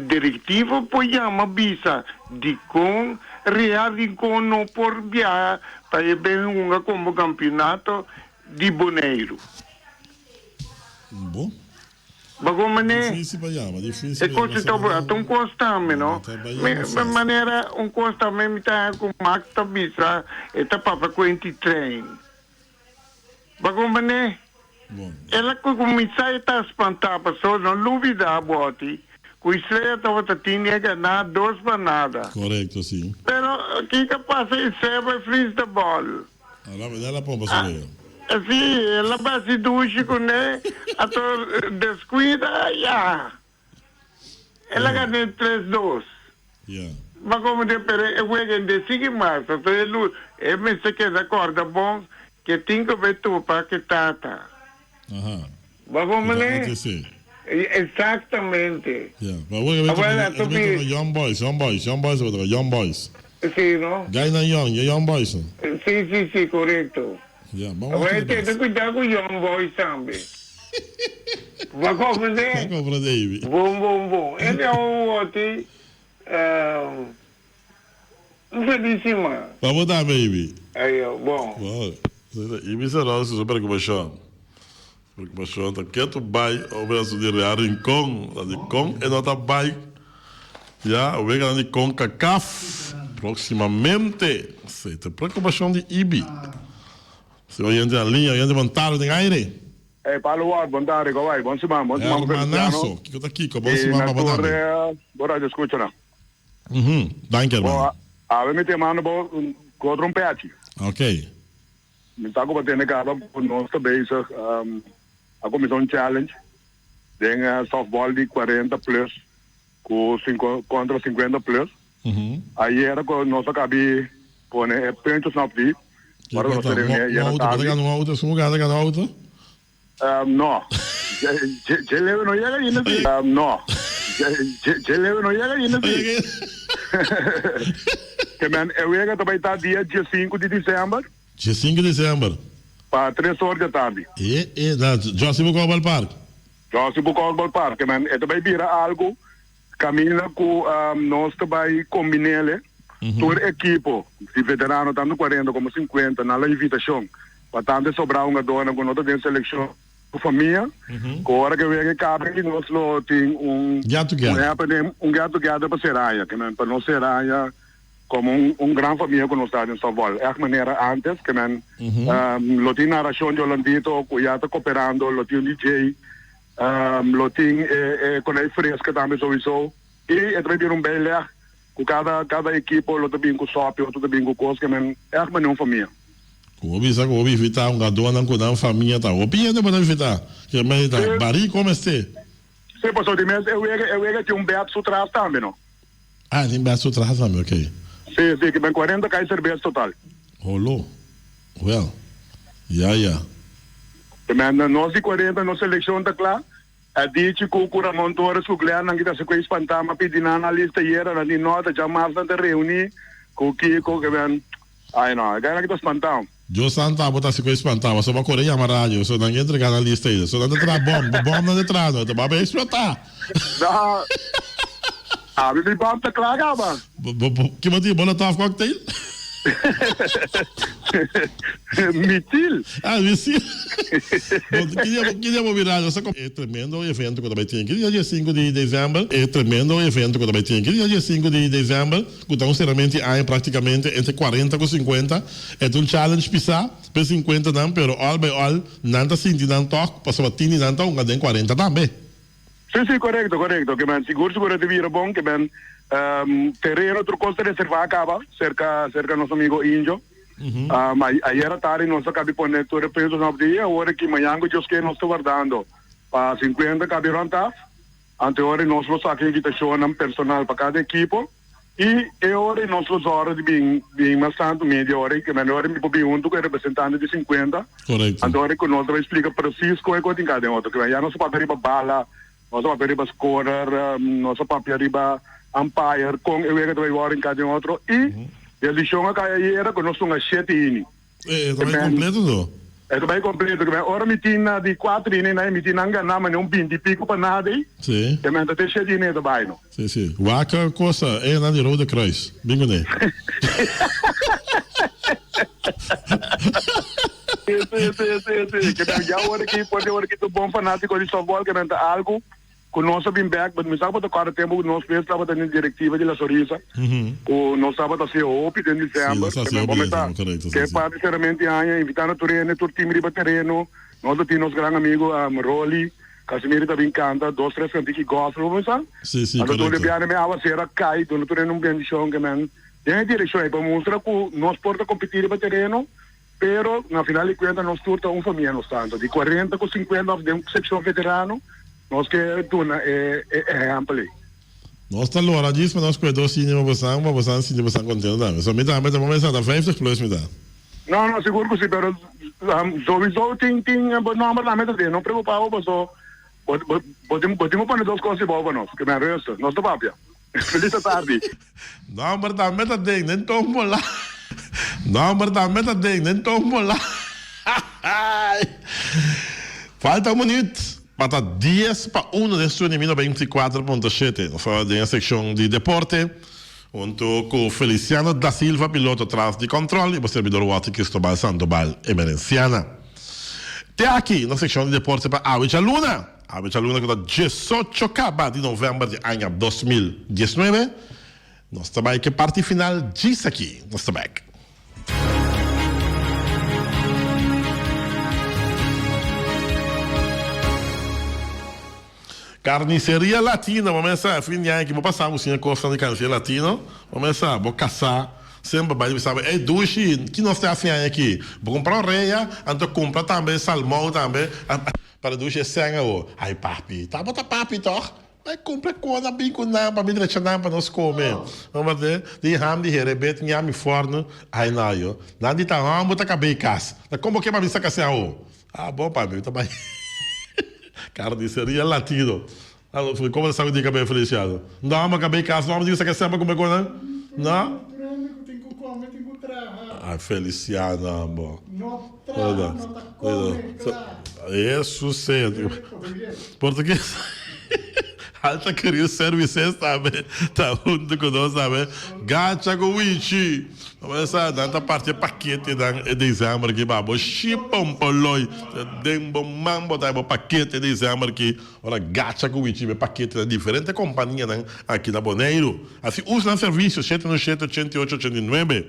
directivo por yama bisa dicon Real Rincon no por biaha pa e ben hunga como campeonato di Boneiru.
Bo.
Bago mane
Difícil pa yama, difícil
e
pa yama.
cos ta
Sra.
ta un cos tambe no.
No ta pa
Mi
yama
mi
fácil.
manera un cos tambe mi ta haña cu Max ta bisa e ta papia cu enti train. Bago mane
Bon.
el a cuminsa e ta spanta pasobra no lubida boti cu Estrella tabata tin di a gana dos pa nada.
Correcto, si.
Pero kico a pasa Estrella bay fris de bal.
Ala bida la pompa su wea.
Si, el a basi dushi kuné, ato deskuida, ya. El a gané tres dos.
Ya.
Ma komo di pero e wega ende sigui mas, ato e lu, e mester keda kòrda bon ke tin ku bai topa ke tata.
Aha.
Ba komo
Ku ta
ne?
OTC.
Exactamente.
Ya. Ma wega bai
Awel,
topa,
ato
e bai
bi.
topa Young Boys, Young Boys, Young Boys a bai topa, Young Boys.
Sí, no?
Guynan Young, ya Young Boys no?
Sí, sí, sí, korekto.
Ya, ban wak
Awel,
kiko
tene
pasa.
kuidá ku Young Boys tambe. Bo komprendé?
Bo komprendé, Ibi.
Bon, bon, bon. E ta un wòti, un felis siman.
Pa bo tambe, Ibi.
Ayo, bon.
Bon. Ibi Serol su preokupashon. Preokupashon ta ketu bai obra su di Real Rincon. Ta di kon e no ta bai ya weganan di Concacaf proximamente. Esei ta preokupashon di Ibi. Si oyente na liña, oyente bon tarde den aire.
Hey Palo Ward, bon tarde, ko bai? Bon siman, bon siman
Hermanazo, kiko ta kiko? Bon
I
siman
na
pa bo
tur
tambe.
bo radio scuchanan.
Danki
Bo,
hermano.
awe mi te manda bo ku otro un pechi.
Ok.
Mi sa ku bo tende kaba ku nos ta bezig a kuminsá un challenge den softball di 40 plus ku kontra 50 plus. Ayera ku nos a kabi pone e puntjes op di, ora ku nos a reuni ayera
Un auto, bo ta
tardi.
gana un auto? Esun ku gana ta gana auto?
No, dje leu no yega ainda si. No, dje leu no yega ainda si. Ke men e wega ta bai ta dia diesinku di december.
Diesinku di december.
Pa tres or di atardi.
E, e, na Jossy Bucao Ballpark.
Jossy Bucao Ballpark. Ke men e ta bai bira algu Caminda cu nos ta bay combinele tur ekipo di veterano tanto cuarenta como cincuenta nan la invitacion pa tanto e sobra hungadornan cu no ta den seleccion cu famia cu ora ke wega e caba aki nos lo tin un
Get together.
un happening un get together pa cera aña ke men pa nos cera aña como un un gran famia cu nos ta den softball echt manera antes ke men lo tin narracion di Orlandito cu ya ta cooperando lo tin un DJ Lo tin e konei freska tambe souiso. I e ta bai bira un bijleg ku kada kada ekipo lo ta bin ku sòpi, otro ta bin ku kos ke men ègt manera un famia.
Ku bo bisa ku bo bivitá hungadónan ku nan famia ta hopi hende bo ta bivitá. Ke men ta barí kon mester.
Sí, pasobra di mes e wega e wega tin un bèt su tras tambe no.
Ah, tin bèt su tras tambe, okey.
Sí, sí, ke men 40 kai serbes total.
Holo. Wel, ya ya.
Ke men nos di 40 nos selekshon ta kla. A dichi ku ku Ramon Torres ku Glenn nan kita se ku spantá m'a pidi nan na lista ayera nan di no ta djamars nan ta reuní ku kiko ke men ai no e gana kita spantá.
Dios santo abo ta si ku espantá pasobra bo a kore yama radio so nan ke entrega nan lista ei so nan ta traha bòm bo bòm nan ta traha no ta bai eksplotá.
No abi mi bòm ta kla kaba.
Bo bo ki bo tin molotov cocktail?
Misil.
Ah misil. Bo ki dia ki dia bo bira nos ta e tremendo evento ku ta bai tin ki dia dia sinku di december e tremendo evento ku ta bai tin ki dia dia sinku di december ku ta un seramente aña praktikamente entre 40 ku 50 e ta un challenge pisá p'e 50 nan pero all by all nan ta sinti nan tòg pasobra tin di nan ta hunga den 40 tambe.
Sí, sí, korekto, korekto. Ke men sigur sigur e ta bira bon, ke men tereno tur kos ta reservá kaba serka serka nos amigo Injo. Ayer atardi nos a kabi pone tur e puntonan op di awor aki mañan ku Dios ke nos ta wardando pa 50 kabi rònt af. Anteor nos lo saka invitashonnan personal pa kada ekipo. I e ora ei nos lo zòrg di bin bin mas tantu media ora ei, ke men ora mi por bin huntu ku e representante di 50.
Korekto.
Anto ora ei ku nos ta bai splika presis kon e kos tin kada den otro. Ke men ya nos a papia riba bala, nos a papia riba scorer, nos a papia riba umpire, kon e wega ta bai wòrdu den kada den otro. I desishon a kai ayera ku nos tunga shete ini.
E ta bai completo to?
E ta bai completo. Ke ora mi tin na di cuatro ini na mi tin nan gana mane un binti pico pa nada ei.
Si.
Ke men ta te shete ini e ta bai no.
Si, si. Wak cosa e nan di Rode Kruis. Bin kuné.
Si, si, si, si. Ke men ya ora ki por di ora ki ta bon fanatico di softball ke men ta algo. Ku nos a bin bek, but mi sa ku bo ta kòrda tempu ku nos mes tabata den direktiva di La Sonrisa, ku nos tabata hasi hopi den december,
Sí, nos hasi hopi den december, korekto,
Ke
sí, sí.
parti seramente aña, invitando tur hende, tur team riba tereno, nos a tin nos gran amigo Rolly, Casimiro ta bin kanta dos tres kantiki gospel, bo pensa?
Sí, sí,
Anto tur
korekto.
de biaha mi awasera kai, duna tur hende un bendishon ke men den e direkshon ei, pa mustra ku nos por ta kompetí riba tereno, Pero na final di cuenta nos tur ta un famia nos tanto di 40 cu 50 of den seccion veterano nos ke duna e e ehempel ey.
Nos ta lora djis pa nos kue dos siña pa bosan pa bosan sinti bosan contento tambe. So mi tambe ta por mesa ta 50 plus mi ta.
No no sigur cu si pero sowiso tin tin bo nomber tambe ta den no preocupa bo paso bo bo bo tin bo tin cu pone dos cos dibao pa nos ke men rustig nos ta papia. Feliz atardi.
Nomber tambe ta den den tombola. Nomber tambe ta den den tombola. Falta un minuut pa ta dies pa uno den studio di 94.7. Nos ta den e seccion di deporte hunto cu Feliciano da Silva, piloto tras di control, y bo servidor Walter Cristobal Sandoval Emerenciana. Te aki nos seccion di deporte pa awe djaluna. Awe djaluna ku ta diesocho kaba di novèmber di aña 2019, nos ta bai ku e parti final djis aki. Nos ta bèk. Carniceria Latina, bo mester sa fin di aña ki bo pasa bo siña kosnan di Carniceria Latino, bo mester sa bo kasá semper bai bisa bo, ey dushi, ki nos ta hasi aña aki? Bo kumpra orea, anto kumpra tambe salmou tambe. Para dushi e sèn awor. Ai papi, tabata papi tòg? Bai kumpra kos a bin ku nan pa mi drecha nan pa nos kome. Bo te di ham di herebé tin yami fòrnu. Ai no yo. Nan di ta hòmber ta kab'é kas. Ta kon bo ke pa mi saka asina awo? Ah bon pa mi ta bai Carniceria Latino. Komo ta sa ku di kab'é Feliciano? No hòmber kab'é kas no hòmber tin ku saka asina pa kume kon nan? No?
Tur hende ku tin ku kome tin ku traha.
Ai Feliciano ambo.
No traha no ta kome kla.
Hesus señor. Portugues. Alta Career Services tambe ta hunto cu nos tambe. Gacha cu Wichi. Sa nan ta parti e paketenan e december aki pa bo shipompoloi. Den bo man bo ta bo pakete december aki. Ora Gacha cu Wichi e paketenan diferente companianan aki na Boneiru. Asi usa nan servicio 717 88 89.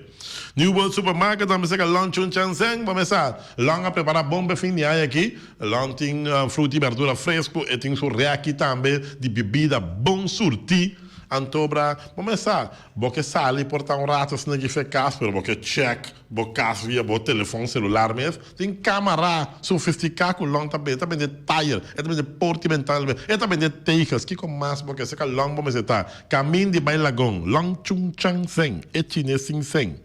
New World Supermarket nan mester ka Long Chun Chan Seng pa mesa. Long a prepara bon p'e fin di aña aki. Long tin fruta y berdura fresco, e tin su reki tambe di bibida bon surti. Antobra bo mesa, bo ke sali por ta un rato asina ki fe cas pero bo ke check bo cas via bo telefon celular mes. Tin camara sofistica cu Long ta bende. E ta bende tire, e ta bende porta y bentana, e ta bende tegels. Kico mas bo ke? Esaki Long bo mester ta. Camin di bay Lagon, Long Chung Chang Seng, e chines sin seng.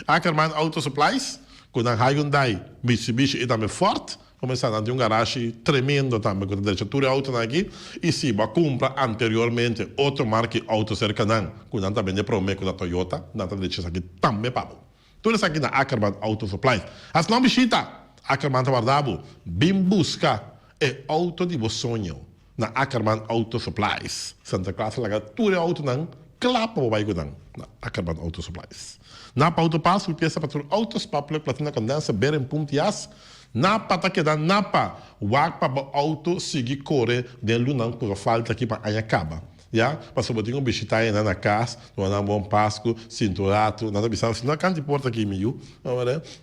Ackerman Auto Supplies, cu nan Hyundai, Mitsubishi y tambe Ford. Comenzá nan tin un garashi tremendo tambe cu ta drecha tur e autonan aki. Y si bo a cumpra anteriormente otro marca y auto cerca nan, cu nan ta bende prome cu ta Toyota, nan ta drecha esaki tambe pa bo. Tur esaki na Ackerman Auto Supplies. Hasi nan bishita! Ackerman ta warda bo. Bin busca e auto di bo soño na Ackerman Auto Supplies. Santa Claus a laga tur e autonan cla pa bo bay cu nan na Ackerman Auto Supplies. Napa Auto Parts cu pieza pa tur auto, spark plug, platina, condenser, bearing, pump, jas. Napa ta keda Napa! Wak pa bo auto sigui core den lunan cu ta falta aki pa aña caba. Ya, pasobra bo tin ku bishitá e nan na kas, duna nan bon Pasku, sinta un ratu, nan ta bisa nan, si no kanti porta aki mi yu,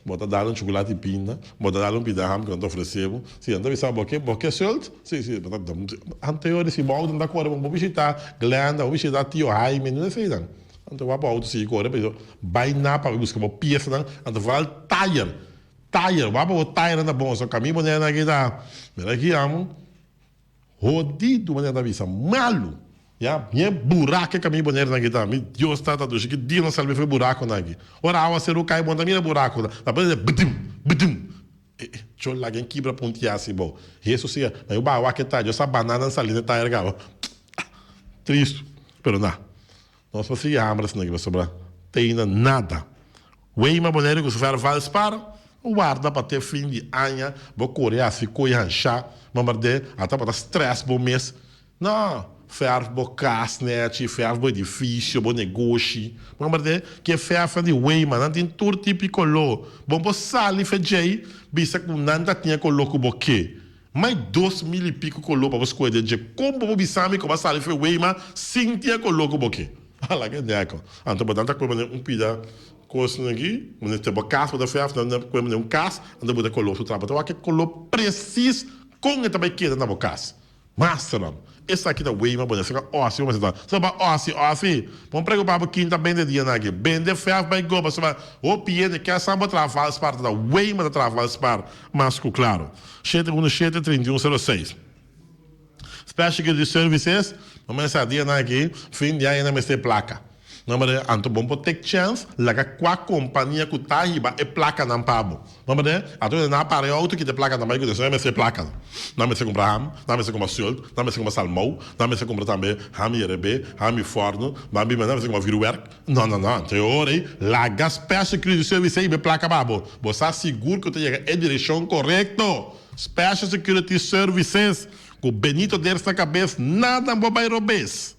bo ta dal un chukulati pinda, bo ta dal un pida ham ku nan ta ofresé bo, si nan ta bisa bo ke, bo ke sult? Si, si, bo ta anteor di si bo outo no ta kore bo, bo bishitá Glenda, bo bishitá tio Haime, no esei nan. Anto wak bo outo sigui kore, pero bai na pa buska bo piesanan, anto foral tayer, tayer, wak bo tayernan ta bon, so kami bo nena aki ta, mira aki amo. Hodido manera ta bisa malu ya bien burake kami bonaire nan kita mi Dios tata dushi ki dia nos salbi for e burakonan aki ora awaseru kai bo no ta mira burakonan ta pone bdum bdum e e cho laga kibra punti asi bo Hesus siga ma yo baha wak e taya yo sa bananan sali na e taya kaba tristu pero na nos por sigui hamber asina aki pasobra teina nada Weima Boneiru ku su fer Valspar warda pa te fin di aña bo kore hasi koe hanshá bombardé ata bo ta stress bo mes no ferf bo kas nechi ferf bo edifisio bo negoshi bombardé ke ferfnan di Weima nan tin tur tipo di koló bo por sali fe djei bisa ku nan ta tin e koló ku bo ke mai 2000 i piko koló pa bo skohe den dje kon bo por bisa mi ku bo a sali fe Weima sin tin e koló ku bo ke. Ala ke deko. Anto bo nan ta koe un pida kosnan aki, bo mester bo kas bo ta verf, nan ta koe un kas, anto bo ta kolo su trapa. Ta wak e kolo presis kon e ta bai keda na bo kas. Masternan, esaki ta weima bo neseka osi bo mester ta. Sa ba osi, osi. Bon preokupa bo kin ta bende dianan aki. Bende verf bai go pasobra hopi hende ke sa bo traha valspar ta weima ta traha valspar mas ku klaro. 717 31 06. Special Security Services, no mester sa dianan aki, fin di aña nan mester e plaka. No mester, anto bon por take chance, laga kua kompania ku ta hiba e plakanan pa bo. No mester, anto nan a para e outo kita e plakanan bai ku nan mester e plakanan. Nan mester kumpra ham, nan mester kumpra sult, nan mester kumpra salmou, nan mester kumpra tambe ham yerebé, ham i fòrnu, nan bin nan mester kumpra vuurwerk. No, no, no, anto e ora ei, laga Special Security Services hiba e plaka pa bo. Bo sa sigur ku ta yega e direkshon korekto. Special Security Services ku Benito Ders na kabes nada bo bai robes.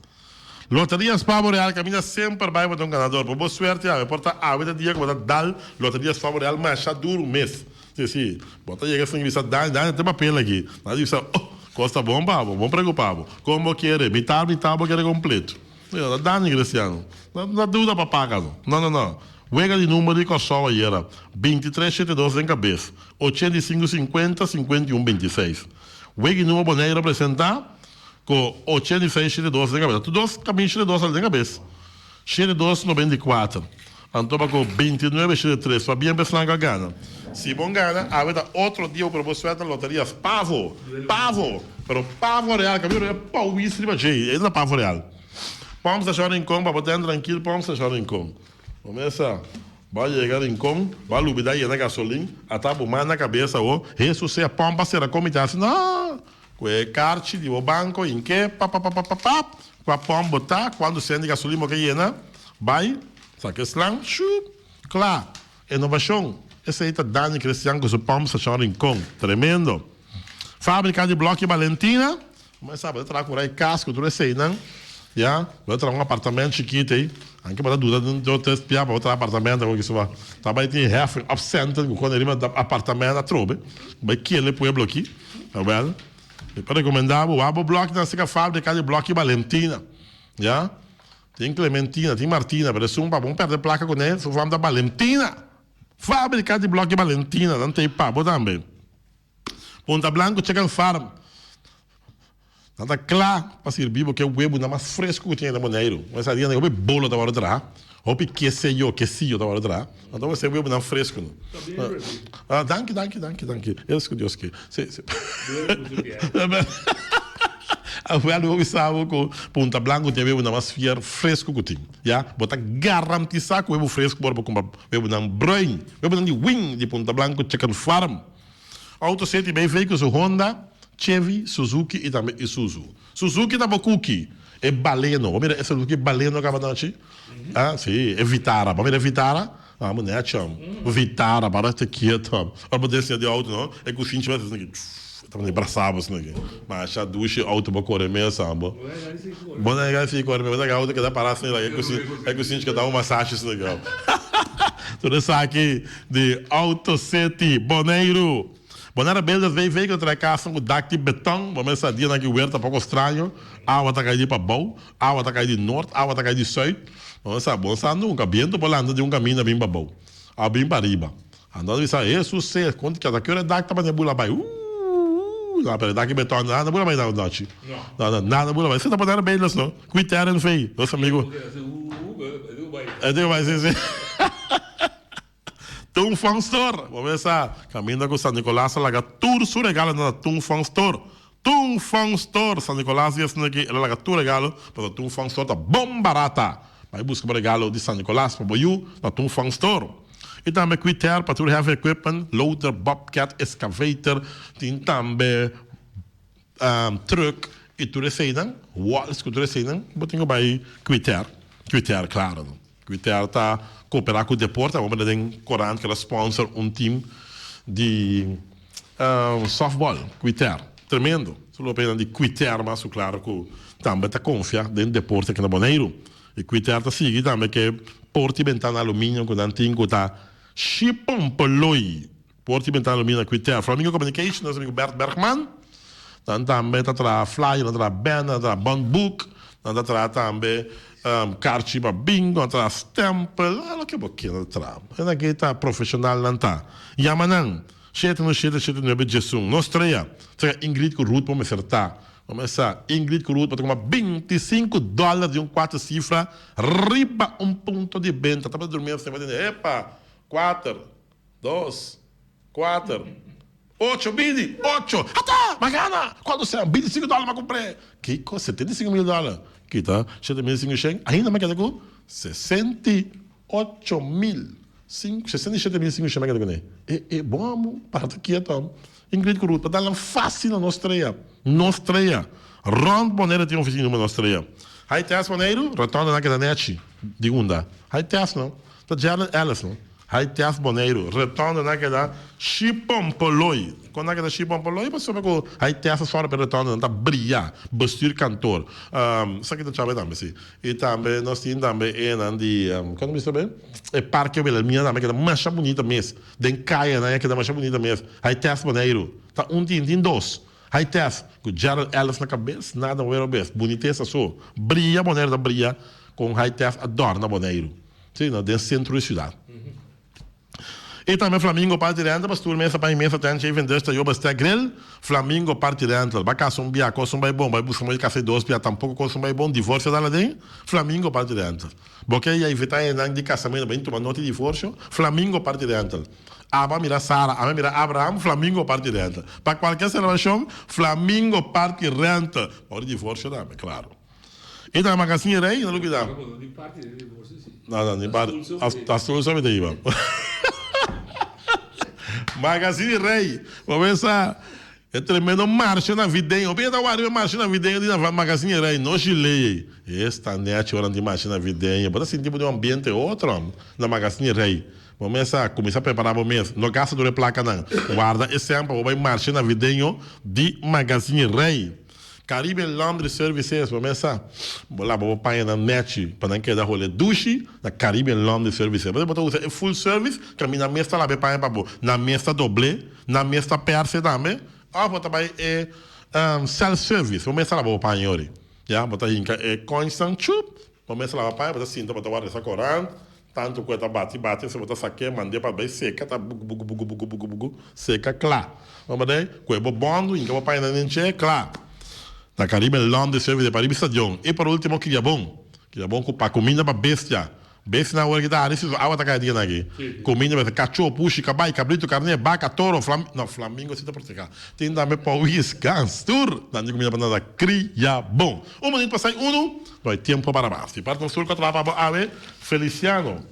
Loteria Spa Boreal kaminda semper bai bo ta un ganador. Por bo suerte awe por ta awe ta dia ku bo ta dal Loteria Spa Boreal masha duru mes. Si si bo ta yega sin bisa Dani Dani te papel aki. Nan di bisa oh kos ta bon pa bo bon preokupa bo. Kon bo kere mitar mitar bo kere kompleto. No ta Dani Cristiano. No ta duda pa paga no. No no no. Wega di number di Kòrsou ayera 23 72 den kabes. 85 50 51 26. Wega di number Boneiru a presenta ku 86 72 den kabes. Tur dos kaminda 72 sali den kabes. 72 94. Anto pa ku 29 shete tres pabia besnan ku a gana. Si bon gana, awe ta otro dia ku bo suerte na loteria. Pavo! Pavo! Pero pavo real, kaminda e pauwis riba dje, e ta pavo real. Pòmp Stashon Rincon pa bo ten trankil Pòmp Stashon Rincon. Bo mesa bo a yega Rincon, bo a lubida yena gasolin, ata bo man na kabes awo, Hesus sea pòmp a sera kon mi ta hasi? No! Ku e karchi di bo banko inke papapapapap, kua pòmp bo ta, kuantu sènt di gasolin bo ke yena, bai, saka e slang, shup, kla. Inovashon, esei ta Dani Christian ku su pòmp Stashon Rincon. Tremendo! Fábrika di blòki Balentina, Bo sa, bo ta traha ku rai kas ku tur eseinan, ya. Bo ta traha un apartamento chikito ei. Anke bo ta duda den dos tres pia pa bo traha apartamento awor kiso ta bai tin heffing op centen ku kone riba apartamento atrobe. Bai kere e pueblo aki. Awel, mi por rekomendá bo wak bo blòkinan serka fábrika di blòki Balentina, ya. Tin Clementina, tin Martina, pero esun pa bo pèrdè plaka kuné, su fam ta Balentina. Fábrika di blòki Balentina, nan ta ei pa bo tambe. Punta Blanco Chicken Farm nan ta kla pa sirbi bo ke webunan mas fresco ku tin na Boneiru. Bo sa dia hopi bolo ta wòrdu traha, hopi keseyo, kesiyo ta wòrdu traha. Nan ta ofresé webunan fresco. Ah, danki, danki, danki, danki. Es ku Dios ke. Si, si. Awel bo bisa bo ku Punta Blanco tin e webunan mas fier fresco ku tin. Ya, bo ta garantisa ku webu fresco ora bo kumpra webunan bruin, webunan di win di Punta Blanco Chicken Farm. Auto City BV ku su Honda, Chevy, Suzuki i tambe Isuzu. Suzuki ta bo kuki, e Baleno. Bo mira e Suzuki Baleno kaba nochi? Ah, si, e Vitara. Bo mira e Vitara? Ah, bo nechi hom. Vitara, para te kiet hom. Ora bo den siña di auto no, e kushinchi bai asina aki, tss, ta manda brasa bo asina aki. Masha dushi auto bo kore mes hom bo. Bo na yega si kore mes, bo ta auto keda para asina like e kushinchi ke da un masashi asina aki hom. Tur esaki di Auto City, Boneiru. Bonaire Builders BV ku ta traha kasnan ku dak di beton. Bo mester sa dianan ki wer ta poko straño. Awa ta kai di pabou, awa ta kai di nort, awa ta kai di sùit. Bo mester sa, bo no sa nunka. Bientu por lanta di un kaminda bin pabou òf bin pariba. Anto nan bisa, Hesus se, kon ta ki ora e dak tabata bula bai? Uuuuh! No, pero e dak di beton nada bula bai na nochi. No, no, nada bula bai. Esei ta Bonaire Builders no. Kwitèr NV, nos amigu. E tin ku bai, si, si. Tung Fong Store, bo mester sa, kaminda ku San Nicolas a laga tur su regalonan na Tung Fong Store. Tung Fong Store, San Nicolas di esnan aki, el a laga tur regalo, pasobra Tung Fong Store ta bon barata. Bai buska bo regalo di San Nicolas pa bo yu na Tung Fong Store. I tambe Quitair pa tur heavy equipment, loader, bobcat, excavator, tin tambe truck i tur eseinan, walls ku tur eseinan, bo tin ku bai Quitair, Quitair klaro. Quitair ta koperá ku deporte, abo mira den korant ku el a sponsor un team di softball, Quitair. Tremendo. Su lope nan di Quitair mas ku klaro ku tambe ta konfia den deporte aki na Boneiru. I Quitair ta sigui tambe ku e porta i bentana aluminio ku nan tin ku ta shipompoloi. Porta i bentana aluminio na Quitair. Flamingo Communication, nos amigu Bert Bergman. Nan tambe ta traha flyer, nan ta traha banner, nan ta traha bondboek, nan ta traha tambe karchi pa bingo, nan ta traha stempel, loke bo kier nan ta traha. Hende aki ta profeshonal nan ta. Yama nan, shete no shete shete nuebe diesun. Nos trea, saka Ingrid ku Ruth bo mester ta. Bo mester sa, Ingrid ku Ruth bo ta kuma 25 dòler di un kuater sifra riba un punto di benta. Tabata durmi asina, bo ta tende, epa, kuater, dos, kuater, ocho, bini, ocho, ata! Ma gana! Kuantu sèn? 25 dòler m'a kumpr'é. Kiko? 75 mil dòler. Kita 7500, ainda m'a keda ku 68 mil, 67500 m'a keda kuné. E, e, bon amo, para ta kieto amo. Ingrid ku Ruth, pa dal nan fásil na nos trea. Nos trea. Rònt Boneiru tin ofisina numa nos trea. Hai tèst Boneiru, rotònde nan keda nèchi. Di unda? Hai tèst no. Ta Gerald Ellis no. Hai tèst Boneiru, rotònde nan keda Shipompoloi. Kon nan keda Shipompoloi? Pasobra ku hai tèst a sòru pa e rotònde nan ta bria. Bestuurkantoor. Esaki ta chaba tambe si. I tambe nos tin tambe e nan di, kon ta bisa tambe? E Parke Wilhelmina tambe keda masha bunita mes. Den kayanan e keda masha bunita mes. Hai tèst Boneiru. Ta un tin, tin dos. Hai tèst ku Gerald Ellis na kabes, nada wera bes. Bunitesa so. Bria Boneiru ta bria kon hai tèst a dòrna Boneiru. Sí, na den sentro di siudat. I tambe Flamingo Party Rental pa stoel mesa pan i mesa tent shave en dust ayoba stek grill. Flamingo Party Rental. Ba kasa un bia kos un bai bon bai buska moe di kasa i dos bia tampoko kos un bai bon divorsio dal aden. Flamingo Party Rental. Bo ke ya invita hendenan di kasamento bai tuma nota di divorsio? Flamingo Party Rental. Aba mira Sara, aba mira Abraham, Flamingo Party Rental. Pa kualke selebrashon, Flamingo Party Rental. Pa ora di divorsio tambe, klaro. E ta Magasin Rey, no lubida. No, no, ni parti. Azul so mi ta hiba. Magasin Rey, bo mesa e tremendo marcha navideño. Hopi ta wak riba e marcha navideño di Magasin Rey, no Giley ei. Esta nechi ora nan tin marcha navideño. Bo ta sinti bo den un ambiente otro na Magasin Rey. Bo mesa cuminsa prepara bo mes. No gasta tur e placanan. Warda e cen pa bo bay marcha navideño di Magasin Rey. Caribbean Laundry Services, bo mes sa, bo laba bo pañanan nechi pa nan keda hole dushi na Caribbean Laundry Services. Bo ta usa e full service, caminda mes ta laba e paña pa bo, nan mes ta dobl'é, nan mes ta pers'é tambe, of bo ta bay e self service, bo mes ta laba bo paña yori. Ya, bo ta hinca e coinsnan, chup, bo mes ta laba paña, bo ta sinta, bo ta wak resa Koran, Tantu ku e ta bati bati esei bo ta sak'é mand'é pa bai seka ta bugu bugu bugu bugu bugu bugu seka kla. Bo manda ku e bo bòndu hinka bo paña nan den dje kla. Na Caribe Laundry Service pa riba stadion. I por ultimo Kiriabon. Kiriabon ku pa kuminda pa bestia. Bestianan awor ki ta hari si su awa ta kai dia nan aki. Kuminda pa kachó, pushi, kabai, kabritu, karné, baka, toro, flam no flamingo si ta protehá. Tin tambe pòwis, gans, tur nan di kuminda pa nan ta Kiriabon. Un minuut pasá i unu. No hay tiempo para mas. Di parti nos tur cu a traha pa bo awe, Feliciano,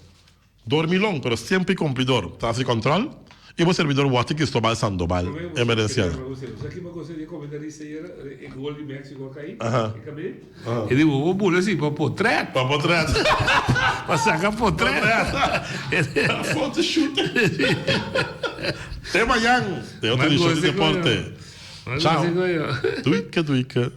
dormilon pero siempre cumplidor, tras di control, y bo servidor Watty Cristobal Sandoval, Emerenciana.
E di bo bula si pa potret.
Pa potret.
Pa saca potret.
Foto shoot. Te mañan. Den otro edicion di Deporte. Chao. Duike duike.